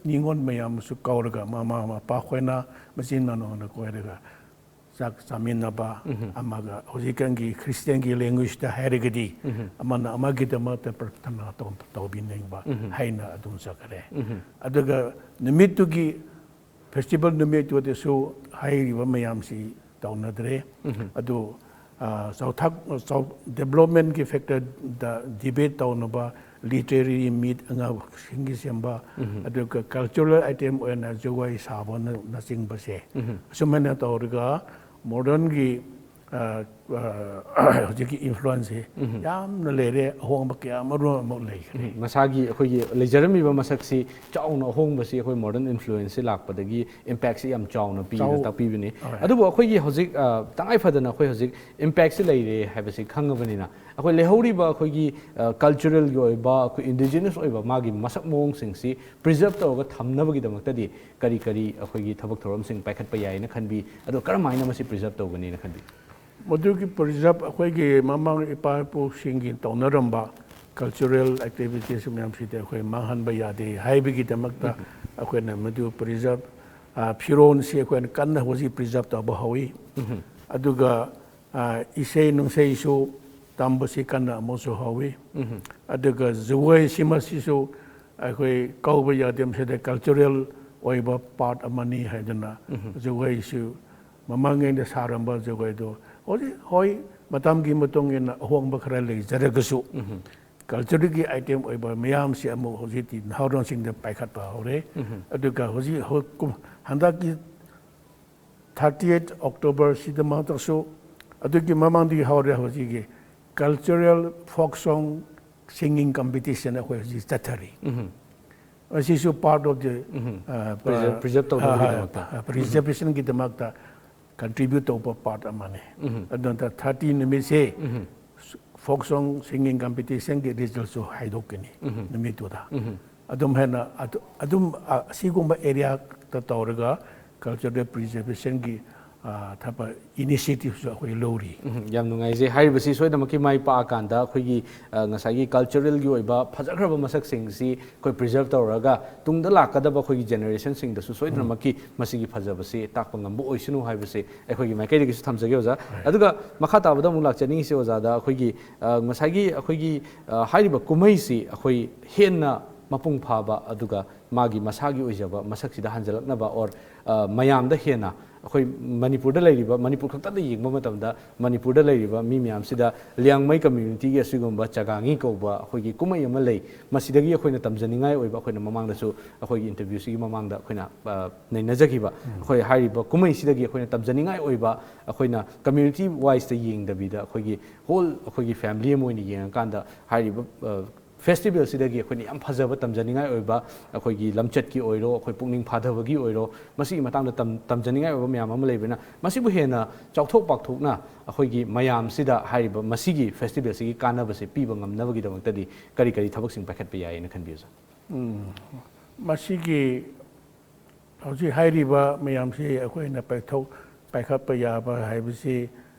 ꯅꯤꯉꯣꯜ ꯃꯌꯥꯝꯁꯨ ꯀꯧꯔꯒ, ꯃꯃꯥ ꯃꯄꯥ ꯈꯣꯏꯅ ꯃꯆꯤꯟ ꯃꯅꯥꯎꯅ ꯀꯣꯏꯔꯒ ꯆꯥꯛ ꯆꯥꯃꯤꯟꯅꯕ, ꯑꯃꯒ ꯍꯧꯖꯤꯛꯀꯥꯟꯒꯤ ꯈ꯭ꯔꯤꯁꯇꯤꯌꯥꯟꯒꯤ ꯂꯦꯡꯒ꯭ꯋꯦꯖꯇ ꯍꯥꯏꯔꯒꯗꯤ ꯑꯃꯅ ꯑꯃꯒꯤꯗꯃꯛꯇ ꯄ꯭ꯔꯊꯅꯥ ꯇꯧ-, ꯇꯧꯕꯤꯅꯤꯡꯕ ꯍꯥꯏꯅ ꯑꯗꯨꯝ ꯆꯠꯈ꯭ꯔꯦ꯫ ꯑꯗꯨꯒ ꯅꯨꯃꯤꯠꯇꯨꯒꯤ ꯐꯦꯁꯇꯤꯚꯦꯜ ꯅꯨꯃꯤꯠꯇꯨꯗꯁꯨ ꯍꯥꯏꯔꯤꯕ ꯃꯌꯥꯝꯁꯤ ꯇꯧꯅꯗ꯭ꯔꯦ꯫ ꯑꯗꯨ, ꯑ, ꯆꯥꯎꯊꯛ-, ꯆꯥꯎ-, ꯗꯦꯕꯂꯞꯃꯦꯟꯒꯤ ꯐꯦꯛꯇꯔꯗ ꯗꯤꯕꯦꯠ ꯇꯧꯅꯕ ꯂꯤꯇꯔꯦꯔꯤ ꯃꯤꯠ ꯑꯉꯥꯡꯁꯤꯡꯒꯤ ꯁꯦꯝꯕ, ꯑꯗꯨꯒ ꯀꯜꯆꯔꯦꯜ ꯑꯥꯏꯇꯦꯝ ꯑꯣꯏꯅ ꯖꯒꯣꯏ ꯁꯥꯕꯅꯆꯤꯡꯕꯁꯦ, ꯑꯁꯨꯃꯥꯏꯅ ꯇꯧꯔꯒ ꯃꯣꯗꯔꯟꯒꯤ, ꯑ, ꯑ, ꯍꯧꯖꯤꯛꯀꯤ ꯏꯟꯐ꯭ꯂꯨꯋꯦꯟꯁꯁꯦ ꯌꯥꯝꯅ ꯂꯩꯔꯦ, ꯑꯍꯣꯡꯕ ꯀꯌꯥ ꯃꯔꯨꯝ ꯑꯃ ꯂꯩꯈ꯭ꯔꯦ꯫ ꯃꯁꯥꯒꯤ ꯑꯩꯈꯣꯏꯒꯤ ꯂꯩꯖꯔꯝꯃꯤꯕ ꯃꯁꯛꯁꯤ ꯆꯥꯎꯅ ꯑꯍꯣꯡꯕꯁꯤ ꯑꯩꯈꯣꯏ ꯃꯣꯗꯔꯟ ꯏꯟꯐ꯭ꯂꯨꯋꯦꯟꯁꯁꯤ ꯂꯥꯛꯄꯗꯒꯤ ꯏꯝꯄꯦꯛꯁꯤ ꯌꯥꯝ ꯆꯥꯎꯅ ꯄꯤꯅ ꯆꯥꯎ-, ꯇꯥꯛꯄꯤꯕꯅꯤ꯫ ꯍꯣꯏ꯫ ꯑꯗꯨꯕꯨ ꯑꯩꯈꯣꯏꯒꯤ ꯍꯧꯖꯤꯛ, ꯑ, ꯇꯉꯥꯏ ꯐꯗꯅ ꯑꯩꯈꯣꯏ ꯍꯧꯖꯤꯛ ꯏꯝꯄꯦꯛꯁꯤ ꯂꯩꯔꯦ ꯍꯥꯏꯕꯁꯤ ꯈꯪꯉꯕꯅꯤꯅ, ꯑꯩꯈꯣꯏ ꯂꯩꯍꯧꯔꯤꯕ ꯑꯩꯈꯣꯏꯒꯤ, ꯑ, ꯀꯜꯆꯔꯦꯜꯒꯤ ꯑꯣꯏꯕ, ꯑꯩꯈꯣꯏ ꯏꯟꯗꯤꯖꯤꯅꯁ ꯑꯣꯏꯕ ꯃꯥꯒꯤ ꯃꯁꯛ ꯃꯑꯣꯡꯁꯤꯡꯁꯤ ꯄ꯭ꯔꯤꯖꯔꯕ ꯇꯧꯔꯒ ꯊꯝꯅꯕꯒꯤꯗꯃꯛꯇꯗꯤ ꯀꯔꯤ ꯀꯔꯤ ꯑꯩꯈꯣꯏꯒꯤ ꯊꯕꯛ ꯊꯧꯔꯝꯁꯤꯡ ꯄꯥꯏꯈꯠꯄ ꯌꯥꯏꯅ ꯈꯟꯕꯤ? ꯑꯗꯣ ꯀꯔꯝꯍꯥꯏꯅ ꯃꯁꯤ ꯄ꯭ꯔꯤꯖꯔꯕ ꯇꯧꯒꯅꯤꯅ ꯈꯟꯕꯤ? ꯃꯗꯨꯒꯤ ꯄ꯭ꯔꯤꯖꯔꯕ ꯑꯩꯈꯣꯏꯒꯤ ꯃꯃꯥꯡ ꯏꯄꯥ ꯏꯄꯨꯁꯤꯡꯒꯤ ꯇꯧꯅꯔꯝꯕ ꯀꯜꯆꯔꯦꯜ ꯑꯦꯛꯇꯤꯚꯤꯇꯤꯁ ꯃꯌꯥꯝꯁꯤꯗꯤ ꯑꯩꯈꯣꯏ ꯃꯥꯡꯍꯟꯕ ꯌꯥꯗꯦ ꯍꯥꯏꯕꯒꯤꯗꯃꯛꯇ ꯑꯩꯈꯣꯏꯅ ꯃꯗꯨ ꯄ꯭ꯔꯤꯖꯔꯕ, ꯑ, ꯐꯤꯔꯣꯜꯁꯤ ꯑꯩꯈꯣꯏꯅ ꯀꯟꯅ ꯍꯧꯖꯤꯛ ꯄ꯭ꯔꯤꯖꯔꯕ ꯇꯧꯕ ꯍꯧꯏ꯫ ꯑꯗꯨꯒ, ꯑ, ꯏꯁꯩ ꯅꯨꯡꯁꯩꯁꯨ ꯇꯝꯕꯁꯤ ꯀꯟꯅ ꯑꯃꯨꯛꯁꯨ ꯍꯧꯏ꯫ ꯑꯗꯨꯒ ꯖꯒꯣꯏꯁꯤꯃꯁꯤꯁꯨ ꯑꯩꯈꯣꯏ ꯀꯧꯕ ꯌꯥꯗꯦ, ꯃꯁꯤꯗ ꯀꯜꯆꯔꯦꯜ ꯑꯣꯏꯕ ꯄꯥꯔꯠ ꯑꯃꯅꯤ ꯍꯥꯏꯗꯅ ꯖꯒꯣꯏꯁꯨ ꯃꯃꯥꯡꯉꯩꯗ ꯁꯥꯔꯝꯕ ꯖꯒꯣꯏꯗꯣ ꯍꯧꯖꯤꯛ, ꯍꯣꯏ, ꯃꯇꯝꯒꯤ ꯃꯇꯨꯡ ꯏꯟꯅ ꯑꯍꯣꯡꯕ ꯈꯔ ꯂꯩꯖꯔꯒꯁꯨ, ꯀꯜꯆꯔꯦꯜꯒꯤ ꯑꯥꯏꯇꯦꯝ ꯑꯣꯏꯕ ꯃꯌꯥꯝꯁꯤ ꯑꯃꯨꯛ ꯍꯧꯖꯤꯛꯇꯤ ꯅꯍꯥꯔꯣꯟꯁꯤꯡꯗ ꯄꯥꯏꯈꯠꯄ ꯍꯧꯔꯦ꯫ ꯑꯗꯨꯒ ꯍꯧꯖꯤꯛ ꯍꯧ-, ꯀꯨꯝ-, ꯍꯟꯗꯛꯀꯤ thirtieth October ꯁꯤꯗꯃꯛꯇꯁꯨ ꯑꯗꯨꯒꯤ ꯃꯃꯥꯡꯗꯒꯤ ꯍꯧꯔꯦ ꯍꯧꯖꯤꯛꯀꯤ cultural folk song singing competition ꯑꯩꯈꯣꯏ ꯍꯧꯖꯤꯛ ꯆꯠꯊꯔꯤ꯫ ꯑꯁꯤꯁꯨ part of the, ꯑ, preserve, preserve ꯇꯧꯅꯕꯒꯤꯗꯃꯛꯇ꯫ ꯑ, preservationꯒꯤꯗꯃꯛꯇ contribute ꯇꯧꯕ part ꯑꯃꯅꯤ꯫ ꯑꯗꯨꯅ thirty ꯅꯨꯃꯤꯠꯁꯦ folk song singing competitionꯒꯤ resultꯁꯨ ꯍꯥꯏꯗꯣꯛꯀꯅꯤ ꯅꯨꯃꯤꯠꯇꯨꯗ꯫ ꯑꯗꯨꯝ ꯍꯦꯟꯅ ꯑꯗꯨ-, ꯑꯗꯨꯝ, ꯑ, ꯑꯁꯤꯒꯨꯝꯕ areaꯗ ꯇꯧꯔꯒ cultural preservationꯒꯤ, ꯑ, ꯊꯕꯛ initiativeꯁꯨ ꯑꯩꯈꯣꯏ ꯂꯧꯔꯤ꯫ ꯎꯝ, ꯌꯥꯝ ꯅꯨꯡꯉꯥꯏꯖꯩ꯫ ꯍꯥꯏꯔꯤꯕꯁꯤ ꯁꯣꯏꯗꯅꯃꯛꯀꯤ ꯃꯥꯏ ꯄꯥꯛꯑꯀꯥꯟꯗ ꯑꯩꯈꯣꯏꯒꯤ, ꯑ, ꯉꯁꯥꯏꯒꯤ culturalꯒꯤ ꯑꯣꯏꯕ ꯐꯖꯈ꯭ꯔꯕ ꯃꯁꯛꯁꯤꯡꯁꯤ ꯑꯩꯈꯣꯏ preserve ꯇꯧꯔꯒ ꯇꯨꯡꯗ ꯂꯥꯛꯀꯗꯕ ꯑꯩꯈꯣꯏꯒꯤ generationꯁꯤꯡꯗꯁꯨ ꯁꯣꯏꯗꯅꯃꯛꯀꯤ ꯃꯁꯤꯒꯤ ꯐꯖꯕꯁꯤ ꯇꯥꯛꯄ ꯉꯝꯕ ꯑꯣꯏꯁꯅꯨ ꯍꯥꯏꯕꯁꯤ ꯑꯩꯈꯣꯏꯒꯤ ꯃꯥꯏꯀꯩꯗꯒꯤꯁꯨ ꯊꯝꯖꯒꯦ ꯑꯣꯖꯥ꯫ ꯑꯗꯨꯒ ꯃꯈꯥ ꯇꯥꯕꯗ ꯑꯃꯨꯛ ꯂꯥꯛꯆꯅꯤꯡꯉꯤꯁꯤ ꯑꯣꯖꯥꯗ ꯑꯩꯈꯣꯏꯒꯤ, ꯑ, ꯉꯁꯥꯏꯒꯤ ꯑꯩꯈꯣꯏꯒꯤ, ꯑ, ꯍꯥꯏꯔꯤꯕ ꯀꯨꯝꯍꯩꯁꯤ ꯑꯩꯈꯣꯏ ꯍꯦꯟꯅ ꯃꯄꯨꯡ ꯐꯥꯕ ꯑꯗꯨꯒ ꯃꯥꯒꯤ ꯃꯁꯥꯒꯤ ꯑꯣꯏꯖꯕ ꯃꯁꯛꯁꯤꯗ ꯍꯟꯖꯤꯜꯂꯛꯅꯕ or, ꯑ, ꯃꯌꯥꯝꯗ ꯍꯦꯟꯅ ꯑꯩꯈꯣꯏ ꯃꯅꯤꯄꯨꯔꯗ ꯂꯩꯔꯤꯕ, ꯃꯅꯤꯄꯨꯔ ꯈꯛꯇꯗ ꯌꯦꯡꯕ ꯃꯇꯝꯗ ꯃꯅꯤꯄꯨꯔꯗ ꯂꯩꯔꯤꯕ ꯃꯤ ꯃꯌꯥꯝꯁꯤꯗ ꯂꯤꯌꯥꯡꯃꯩ communityꯒꯤ ꯑꯁꯤꯒꯨꯝꯕ ꯆꯥꯒꯥꯡꯉꯤ ꯀꯧꯕ ꯑꯩꯈꯣꯏꯒꯤ ꯀꯨꯝꯍꯩ ꯑꯃ ꯂꯩ꯫ ꯃꯁꯤꯗꯒꯤ ꯑꯩꯈꯣꯏꯅ ꯇꯝꯖꯅꯤꯡꯉꯥꯏ ꯑꯣꯏꯕ, ꯑꯩꯈꯣꯏꯅ ꯃꯃꯥꯡꯗꯁꯨ ꯑꯩꯈꯣꯏꯒꯤ interviewꯁꯤꯒꯤ ꯃꯃꯥꯡꯗ ꯑꯩꯈꯣꯏꯅ, ꯑ, ꯅꯩꯅꯖꯈꯤꯕ, ꯑꯩꯈꯣꯏ ꯍꯥꯏꯔꯤꯕ ꯀꯨꯝꯍꯩꯁꯤꯗꯒꯤ ꯑꯩꯈꯣꯏꯅ ꯇꯝꯖꯅꯤꯡꯉꯥꯏ ꯑꯣꯏꯕ, ꯑꯩꯈꯣꯏꯅ community wiseꯇ ꯌꯦꯡꯗꯕꯤꯗ ꯑꯩꯈꯣꯏꯒꯤ whole ꯑꯩꯈꯣꯏꯒꯤ family ꯑꯃ ꯑꯣꯏꯅ ꯌꯦꯡꯉꯀꯥꯟꯗ ꯍꯥꯏꯔꯤꯕ, ꯑ, festivalꯁꯤꯗꯒꯤ ꯑꯩꯈꯣꯏꯅ ꯌꯥꯝ ꯐꯖꯕ ꯇꯝꯖꯅꯤꯡꯉꯥꯏ ꯑꯣꯏꯕ, ꯑꯩꯈꯣꯏꯒꯤ ꯂꯝꯆꯠꯀꯤ ꯑꯣꯏꯔꯣ, ꯑꯩꯈꯣꯏ ꯄꯨꯛꯅꯤꯡ ꯐꯥꯊꯕꯒꯤ ꯑꯣꯏꯔꯣ, ꯃꯁꯤꯒꯤ ꯃꯇꯥꯡꯗ ꯇꯝ-, ꯇꯝꯖꯅꯤꯡꯉꯥꯏ ꯑꯣꯏꯕ ꯃꯌꯥꯝ ꯑꯃ ꯂꯩꯕꯅ, ꯃꯁꯤꯕꯨ ꯍꯦꯟꯅ ꯆꯥꯎꯊꯣꯛ ꯄꯥꯛꯊꯣꯛꯅ ꯑꯩꯈꯣꯏꯒꯤ ꯃꯌꯥꯝꯁꯤꯗ ꯍꯥꯏꯔꯤꯕ ꯃꯁꯤꯒꯤ festivalꯁꯤꯒꯤ ꯀꯥꯟꯅꯕꯁꯦ ꯄꯤꯕ ꯉꯝꯅꯕꯒꯤꯗꯃꯛꯇꯗꯤ ꯀꯔꯤ ꯀꯔꯤ ꯊꯕꯛꯁꯤꯡ ꯄꯥꯏꯈꯠꯄ ꯌꯥꯏꯅ ꯈꯟꯕꯤ ꯑꯣꯖꯥ? ꯎꯝ, ꯃꯁꯤꯒꯤ ꯍꯧꯖꯤꯛ ꯍꯥꯏꯔꯤꯕ ꯃꯌꯥꯝꯁꯤ ꯑꯩꯈꯣꯏꯅ ꯄꯥꯏꯊꯣꯛ-, ꯄꯥꯏꯈꯠꯄ ꯌꯥꯕ ꯍꯥꯏꯕꯁꯤ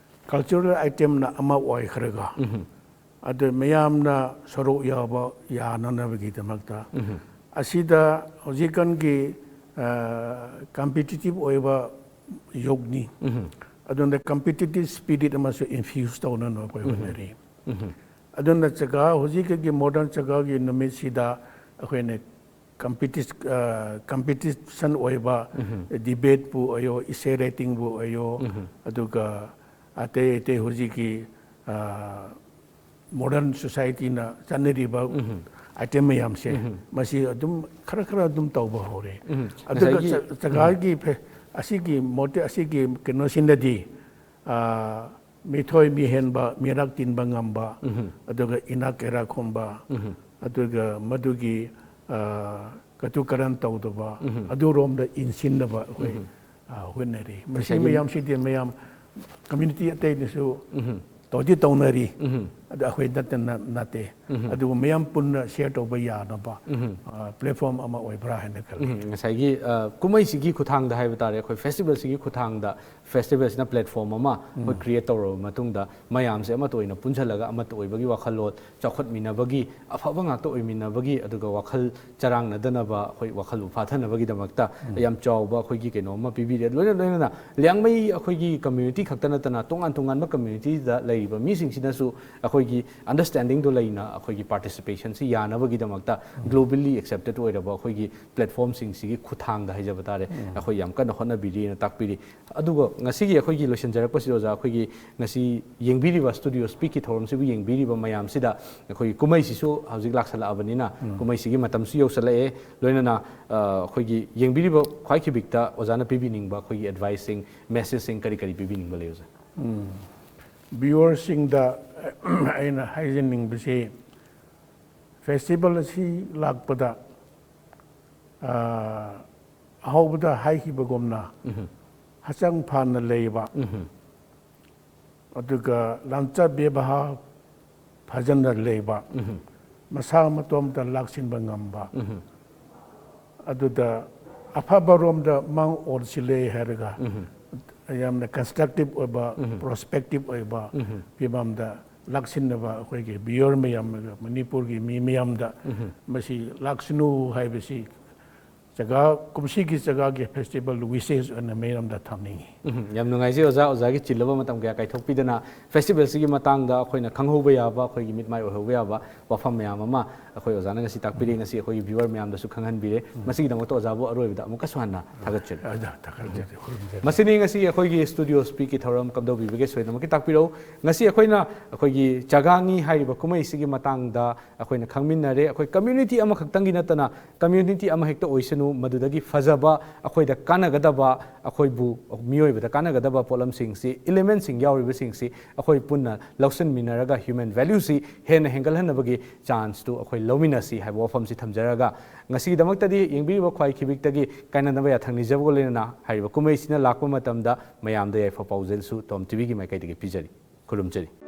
cultural itemꯅ ꯑꯃ ꯑꯣꯏꯈ꯭ꯔꯒ, ꯑꯗꯨ ꯃꯌꯥꯝꯅ ꯁꯔꯨꯛ ꯌꯥꯕ ꯌꯥꯅꯅꯕꯒꯤꯗꯃꯛꯇ, ꯑꯁꯤꯗ ꯍꯧꯖꯤꯛꯀꯥꯟꯒꯤ, ꯑ, competitive ꯑꯣꯏꯕ ꯌꯨꯒꯅꯤ꯫ ꯑꯗꯨꯅ competitive spirit ꯑꯃꯁꯨ infuse ꯇꯧꯅꯅꯕ ꯑꯩꯈꯣꯏ ꯍꯣꯠꯅꯔꯤ꯫ ꯑꯗꯨꯅ ꯆꯒꯥ, ꯍꯧꯖꯤꯛꯀꯤ modern ꯆꯒꯥꯒꯤ ꯅꯨꯃꯤꯠꯁꯤꯗ ꯑꯩꯈꯣꯏꯅ competi-, ꯑ, competition ꯑꯣꯏꯕ debateꯄꯨ ꯑꯣꯏꯌꯣ, essay writingꯕꯨ ꯑꯣꯏꯌꯣ, ꯑꯗꯨꯒ ꯑꯇꯩ ꯑꯇꯩ ꯍꯧꯖꯤꯛꯀꯤ, ꯑ, ꯃꯣꯗꯔꯟ ꯁꯣꯁꯥꯏꯇꯤꯅ ꯆꯠꯅꯔꯤꯕ ꯑꯥꯏꯇꯦꯝ ꯃꯌꯥꯝꯁꯦ, ꯃꯁꯤ ꯑꯗꯨꯝ ꯈꯔ ꯈꯔ ꯑꯗꯨꯝ ꯇꯧꯕ ꯍꯧꯔꯦ꯫ ꯎꯝ꯫ ꯑꯗꯨꯒ ꯉꯁꯥꯏꯒꯤ ꯖ- ꯖꯒꯥꯒꯤ ꯐꯦ- ꯑꯁꯤꯒꯤ ꯃꯣꯇꯤ ꯑꯁꯤꯒꯤ ꯀꯩꯅꯣꯁꯤꯅꯗꯤ, ꯑ, ꯃꯤꯊꯣꯏ ꯃꯤꯍꯦꯟꯕ, ꯃꯤꯔꯛ ꯇꯤꯟꯕ ꯉꯝꯕ, ꯑꯗꯨꯒ ꯏꯅꯥꯛ ꯀꯩꯔꯥꯛ ꯈꯨꯝꯕ, ꯑꯗꯨꯒ ꯃꯗꯨꯒꯤ, ꯑ, ꯀꯇꯨ ꯀꯔꯟ ꯇꯧꯗꯕ, ꯑꯗꯨꯔꯣꯝꯗ ꯏꯟꯁꯤꯟꯅꯕ ꯑꯩꯈꯣꯏ, ꯑ, ꯍꯣꯠꯅꯔꯤ꯫ ꯃꯁꯤ ꯃꯌꯥꯝꯁꯤꯗꯤ ꯃꯌꯥꯝ ꯀꯝꯃ꯭ꯌꯨꯅꯤꯇꯤ ꯑꯇꯩꯅꯁꯨ ꯇꯧꯗꯤ ꯇꯧꯅꯔꯤ, ꯑꯗꯨ ꯑꯩꯈꯣꯏ ꯅꯠꯇꯅ ꯅꯠꯇꯦ꯫ ꯑꯗꯨꯕꯨ ꯃꯌꯥꯝ ꯄꯨꯟꯅ ꯁꯤꯌꯔ ꯇꯧꯕ ꯌꯥꯅꯕ, ꯑ, ꯄ꯭ꯂꯦꯠꯐꯣꯔꯝ ꯑꯃ ꯑꯣꯏꯕ꯭ꯔꯥ ꯍꯥꯏꯅ ꯈꯜꯂꯤ꯫ ꯎꯝ, ꯉꯁꯥꯏꯒꯤ, ꯑ, ꯀꯨꯝꯍꯩꯁꯤꯒꯤ ꯈꯨꯊꯥꯡꯗ ꯍꯥꯏꯕ ꯇꯥꯔꯦ, ꯑꯩꯈꯣꯏ ꯐꯦꯁꯇꯤꯚꯦꯜꯁꯤꯒꯤ ꯈꯨꯊꯥꯡꯗ ꯐꯦꯁꯇꯤꯚꯦꯜꯁꯤꯅ ꯄ꯭ꯂꯦꯠꯐꯣꯔꯝ ꯑꯃ ꯑꯩꯈꯣꯏ ꯀ꯭ꯔꯤꯌꯦꯠ ꯇꯧꯔꯕ ꯃꯇꯨꯡꯗ, ꯃꯌꯥꯝꯁꯦ ꯑꯃꯠꯇ ꯑꯣꯏꯅ ꯄꯨꯟꯁꯤꯜꯂꯒ ꯑꯃꯠꯇ ꯑꯣꯏꯕꯒꯤ ꯋꯥꯈꯜꯂꯣꯟ, ꯆꯥꯎꯈꯠꯃꯤꯟꯅꯕꯒꯤ, ꯑꯐꯕ ꯉꯥꯛꯇ ꯑꯣꯏꯃꯤꯟꯅꯕꯒꯤ, ꯑꯗꯨꯒ ꯋꯥꯈꯜ ꯆꯔꯥꯡꯅꯗꯅꯕ, ꯑꯩꯈꯣꯏ ꯋꯥꯈꯜ ꯐꯥꯊꯅꯕꯒꯤꯗꯃꯛꯇ ꯌꯥꯝ ꯆꯥꯎꯕ ꯑꯩꯈꯣꯏꯒꯤ ꯀꯩꯅꯣ ꯑꯃ ꯄꯤꯕꯤꯔꯦ꯫ ꯂꯣꯏꯅ ꯂꯣꯏꯅꯅ ꯂꯤꯌꯥꯡꯃꯩ ꯑꯩꯈꯣꯏꯒꯤ ꯀꯝꯃ꯭ꯌꯨꯅꯤꯇꯤ ꯈꯛꯇ ꯅꯠꯇꯅ ꯇꯣꯉꯥꯟ ꯇꯣꯉꯥꯟꯕ ꯀꯝꯃ꯭ꯌꯨꯅꯤꯇꯤꯗ ꯂꯩꯔꯤꯕ ꯃꯤꯁꯤꯡꯁꯤꯅꯁꯨ ꯑꯩꯈꯣꯏꯒꯤ ꯑꯟꯗꯔꯁ꯭ꯇꯦꯟꯗꯤꯡꯗꯣ ꯂꯩꯅ ꯑꯩꯈꯣꯏꯒꯤ ꯄꯥꯔꯇꯤꯁꯤꯄꯦꯁꯟꯁꯤ ꯌꯥꯅꯕꯒꯤꯗꯃꯛꯇ ꯒ꯭ꯂꯣꯕꯦꯜꯂꯤ ꯑꯦꯛꯁꯦꯞꯇꯦꯠ ꯑꯣꯏꯔꯕ ꯑꯩꯈꯣꯏꯒꯤ ꯄ꯭ꯂꯦꯠꯐꯣꯔꯝꯁꯤꯡꯁꯤꯒꯤ ꯈꯨꯊꯥꯡꯗ ꯍꯥꯏꯖꯕ ꯇꯥꯔꯦ, ꯑꯩꯈꯣꯏ ꯌꯥꯝ ꯀꯟꯅ ꯍꯣꯠꯅꯕꯤꯔꯤꯅ ꯇꯥꯛꯄꯤꯔꯤ꯫ ꯑꯗꯨꯒ ꯉꯁꯤꯒꯤ ꯑꯩꯈꯣꯏꯒꯤ ꯂꯣꯏꯁꯤꯟꯖꯔꯛꯄꯁꯤꯗ, ꯑꯣꯖꯥ, ꯑꯩꯈꯣꯏꯒꯤ ꯉꯁꯤ ꯌꯦꯡꯕꯤꯔꯤꯕ, ꯁ꯭ꯇꯨꯗꯤꯑꯣ ꯁ꯭ꯄꯤꯛꯀꯤ ꯊꯧꯔꯝꯁꯤꯕꯨ ꯌꯦꯡꯕꯤꯔꯤꯕ ꯃꯌꯥꯝꯁꯤꯗ, ꯑꯩꯈꯣꯏꯒꯤ ꯀꯨꯝꯍꯩꯁꯤꯁꯨ ꯍꯧꯖꯤꯛ ꯂꯥꯛꯁꯜꯂꯛꯑꯕꯅꯤꯅ, ꯀꯨꯝꯍꯩꯁꯤꯒꯤ ꯃꯇꯝꯁꯨ ꯌꯧꯁꯜꯂꯛꯑꯦ, ꯂꯣꯏꯅꯅ, ꯑ, ꯑꯩꯈꯣꯏꯒꯤ ꯌꯦꯡꯕꯤꯔꯤꯕ ꯈ꯭ꯋꯥꯏ ꯈꯤꯕꯤꯛꯇ ꯑꯣꯖꯥꯅ ꯄꯤꯕꯤꯅꯤꯡꯕ ꯑꯩꯈꯣꯏꯒꯤ ꯑꯦꯗꯚꯥꯏꯁꯁꯤꯡ, ꯃꯦꯁꯦꯖꯁꯤꯡ ꯀꯔꯤ ꯀꯔꯤ ꯄꯤꯕꯤꯅꯤꯡꯕ ꯂꯩ, ꯑꯣꯖꯥ? ꯎꯝ꯫ ꯚ꯭ꯌꯨꯋꯔꯁꯤꯡꯗ ꯑꯩꯅ ꯍꯥꯏꯖꯅꯤꯡꯕꯁꯤ, ꯐꯦꯁꯇꯤꯚꯦꯜ ꯑꯁꯤ ꯂꯥꯛꯄꯗ, ꯑ, ꯑꯍꯧꯕꯗ ꯍꯥꯏꯈꯤꯕꯒꯨꯝꯅ, ꯍꯛꯆꯥꯡ ꯐꯅ ꯂꯩꯕ, ꯑꯗꯨꯒ ꯂꯝꯆꯠ ꯕꯦꯕꯥꯔ ꯐꯖꯅ ꯂꯩꯕ, ꯃꯁꯥ ꯃꯇꯣꯝꯇ ꯂꯥꯛꯁꯤꯟꯕ ꯉꯝꯕ, ꯑꯗꯨꯗ ꯑꯐꯕꯔꯣꯝꯗ ꯃꯥꯡ ꯑꯣꯟꯁꯤꯜꯂꯦ ꯍꯥꯏꯔꯒ, ꯌꯥꯝꯅ ꯀꯟꯁꯇ꯭ꯔꯛꯇꯤꯚ ꯑꯣꯏꯕ, ꯄ꯭ꯔꯣꯁꯄꯦꯛꯇꯤꯚ ꯑꯣꯏꯕ ꯐꯤꯕꯝꯗ ꯂꯥꯛꯁꯤꯟꯅꯕ ꯑꯩꯈꯣꯏꯒꯤ ꯚ꯭ꯌꯨꯋꯔ ꯃꯌꯥꯝ, ꯃꯅꯤꯄꯨꯔꯒꯤ ꯃꯤ ꯃꯌꯥꯝꯗ ꯃꯁꯤ ꯂꯥꯛꯁꯅꯨ ꯍꯥꯏꯕꯁꯤ ꯖꯒꯥ, ꯀꯨꯝꯁꯤꯒꯤ ꯖꯒꯥꯒꯤ festival wishes ꯑꯣꯏꯅ ꯃꯌꯥꯝꯗ ꯊꯝꯅꯤꯡꯉꯤ꯫ ꯎꯝ, ꯌꯥꯝ ꯅꯨꯡꯉꯥꯏꯖꯩ ꯑꯣꯖꯥ, ꯑꯣꯖꯥꯒꯤ ꯆꯤꯜꯂꯕ ꯃꯇꯝ ꯀꯌꯥ ꯀꯥꯏꯊꯣꯛꯄꯤꯗꯅ festivalꯁꯤꯒꯤ ꯃꯇꯥꯡꯗ ꯑꯩꯈꯣꯏꯅ ꯈꯪꯍꯧꯕ ꯌꯥꯕ, ꯑꯩꯈꯣꯏꯒꯤ ꯃꯤꯠꯃꯥꯏ ꯑꯣꯏꯍꯧꯕ ꯌꯥꯕ ꯋꯥꯐꯝ ꯃꯌꯥꯝ ꯑꯃ ꯑꯩꯈꯣꯏ ꯑꯣꯖꯥꯅ ꯉꯁꯤ ꯇꯥꯛꯄꯤꯔꯦ, ꯉꯁꯤ ꯑꯩꯈꯣꯏꯒꯤ viewer ꯃꯌꯥꯝꯗꯁꯨ ꯈꯪꯍꯟꯕꯤꯔꯦ꯫ ꯃꯁꯤꯒꯤꯗꯃꯛꯇ ꯑꯣꯖꯥꯕꯨ ꯑꯔꯣꯏꯕꯗ ꯑꯃꯨꯛꯀꯁꯨ ꯍꯟꯅ ꯊꯥꯒꯠꯆꯔꯤ꯫ ꯑꯣꯖꯥ, ꯊꯥꯒꯠꯆꯔꯤ, ꯈꯨꯔꯨꯝꯖꯔꯤ꯫ ꯃꯁꯤꯅꯤ ꯉꯁꯤ ꯑꯩꯈꯣꯏꯒꯤ Studio Speakꯀꯤ ꯊꯧꯔꯝ ꯀꯝꯗꯧꯕꯤꯕꯒꯦ ꯁꯣꯏꯗꯅꯃꯛꯀꯤ ꯇꯥꯛꯄꯤꯔꯛꯎ꯫ ꯉꯁꯤ ꯑꯩꯈꯣꯏꯅ ꯑꯩꯈꯣꯏꯒꯤ ꯆꯥꯒꯥꯡꯉꯤ ꯍꯥꯏꯔꯤꯕ ꯀꯨꯝꯍꯩꯁꯤꯒꯤ ꯃꯇꯥꯡꯗ ꯑꯩꯈꯣꯏꯅ ꯈꯪꯃꯤꯟꯅꯔꯦ꯫ ꯑꯩꯈꯣꯏ community ꯑꯃꯈꯛꯇꯪꯒꯤ ꯅꯠꯇꯅ community ꯑꯃ ꯍꯦꯛꯇ ꯑꯣꯏꯁꯅꯨ, ꯃꯗꯨꯗꯒꯤ ꯐꯖꯕ, ꯑꯩꯈꯣꯏꯗ ꯀꯥꯟꯅꯒꯗꯕ, ꯑꯩꯈꯣꯏꯕꯨ ꯃꯤꯑꯣꯏꯕꯗ ꯀꯥꯟꯅꯒꯗꯕ ꯄꯣꯠꯂꯝꯁꯤꯡꯁꯤ, elementꯁꯤꯡ ꯌꯥꯎꯔꯤꯕꯁꯤꯡꯁꯤ ꯑꯩꯈꯣꯏ ꯄꯨꯟꯅ ꯂꯧꯁꯤꯟꯃꯤꯟꯅꯔꯒ human valueꯁꯤ ꯍꯦꯟꯅ ꯍꯦꯟꯒꯠꯍꯟꯅꯕꯒꯤ chanceꯇꯨ ꯑꯩꯈꯣꯏ ꯂꯧꯃꯤꯟꯅꯁꯤ ꯍꯥꯏꯕ ꯋꯥꯐꯝꯁꯤ ꯊꯝꯖꯔꯒ, ꯉꯁꯤꯒꯤꯗꯃꯛꯇꯗꯤ ꯌꯦꯡꯕꯤꯔꯤꯕ ꯈ꯭ꯋꯥꯏ ꯈꯤꯕꯤꯛꯇꯒꯤ ꯀꯥꯏꯅꯅꯕ ꯌꯥꯊꯪ ꯅꯤꯖꯕꯒ ꯂꯣꯏꯅꯅ ꯍꯥꯏꯔꯤꯕ ꯀꯨꯝꯍꯩꯁꯤꯅ ꯂꯥꯛꯄ ꯃꯇꯝꯗ ꯃꯌꯥꯝꯗ ꯌꯥꯏꯐ ꯄꯥꯎꯖꯦꯜꯁꯨ ꯇꯣꯝ ꯇꯤꯚꯤꯒꯤ ꯃꯥꯏꯀꯩꯗꯒꯤ ꯄꯤꯖꯔꯤ꯫ ꯈꯨꯔꯨꯝꯖꯔꯤ꯫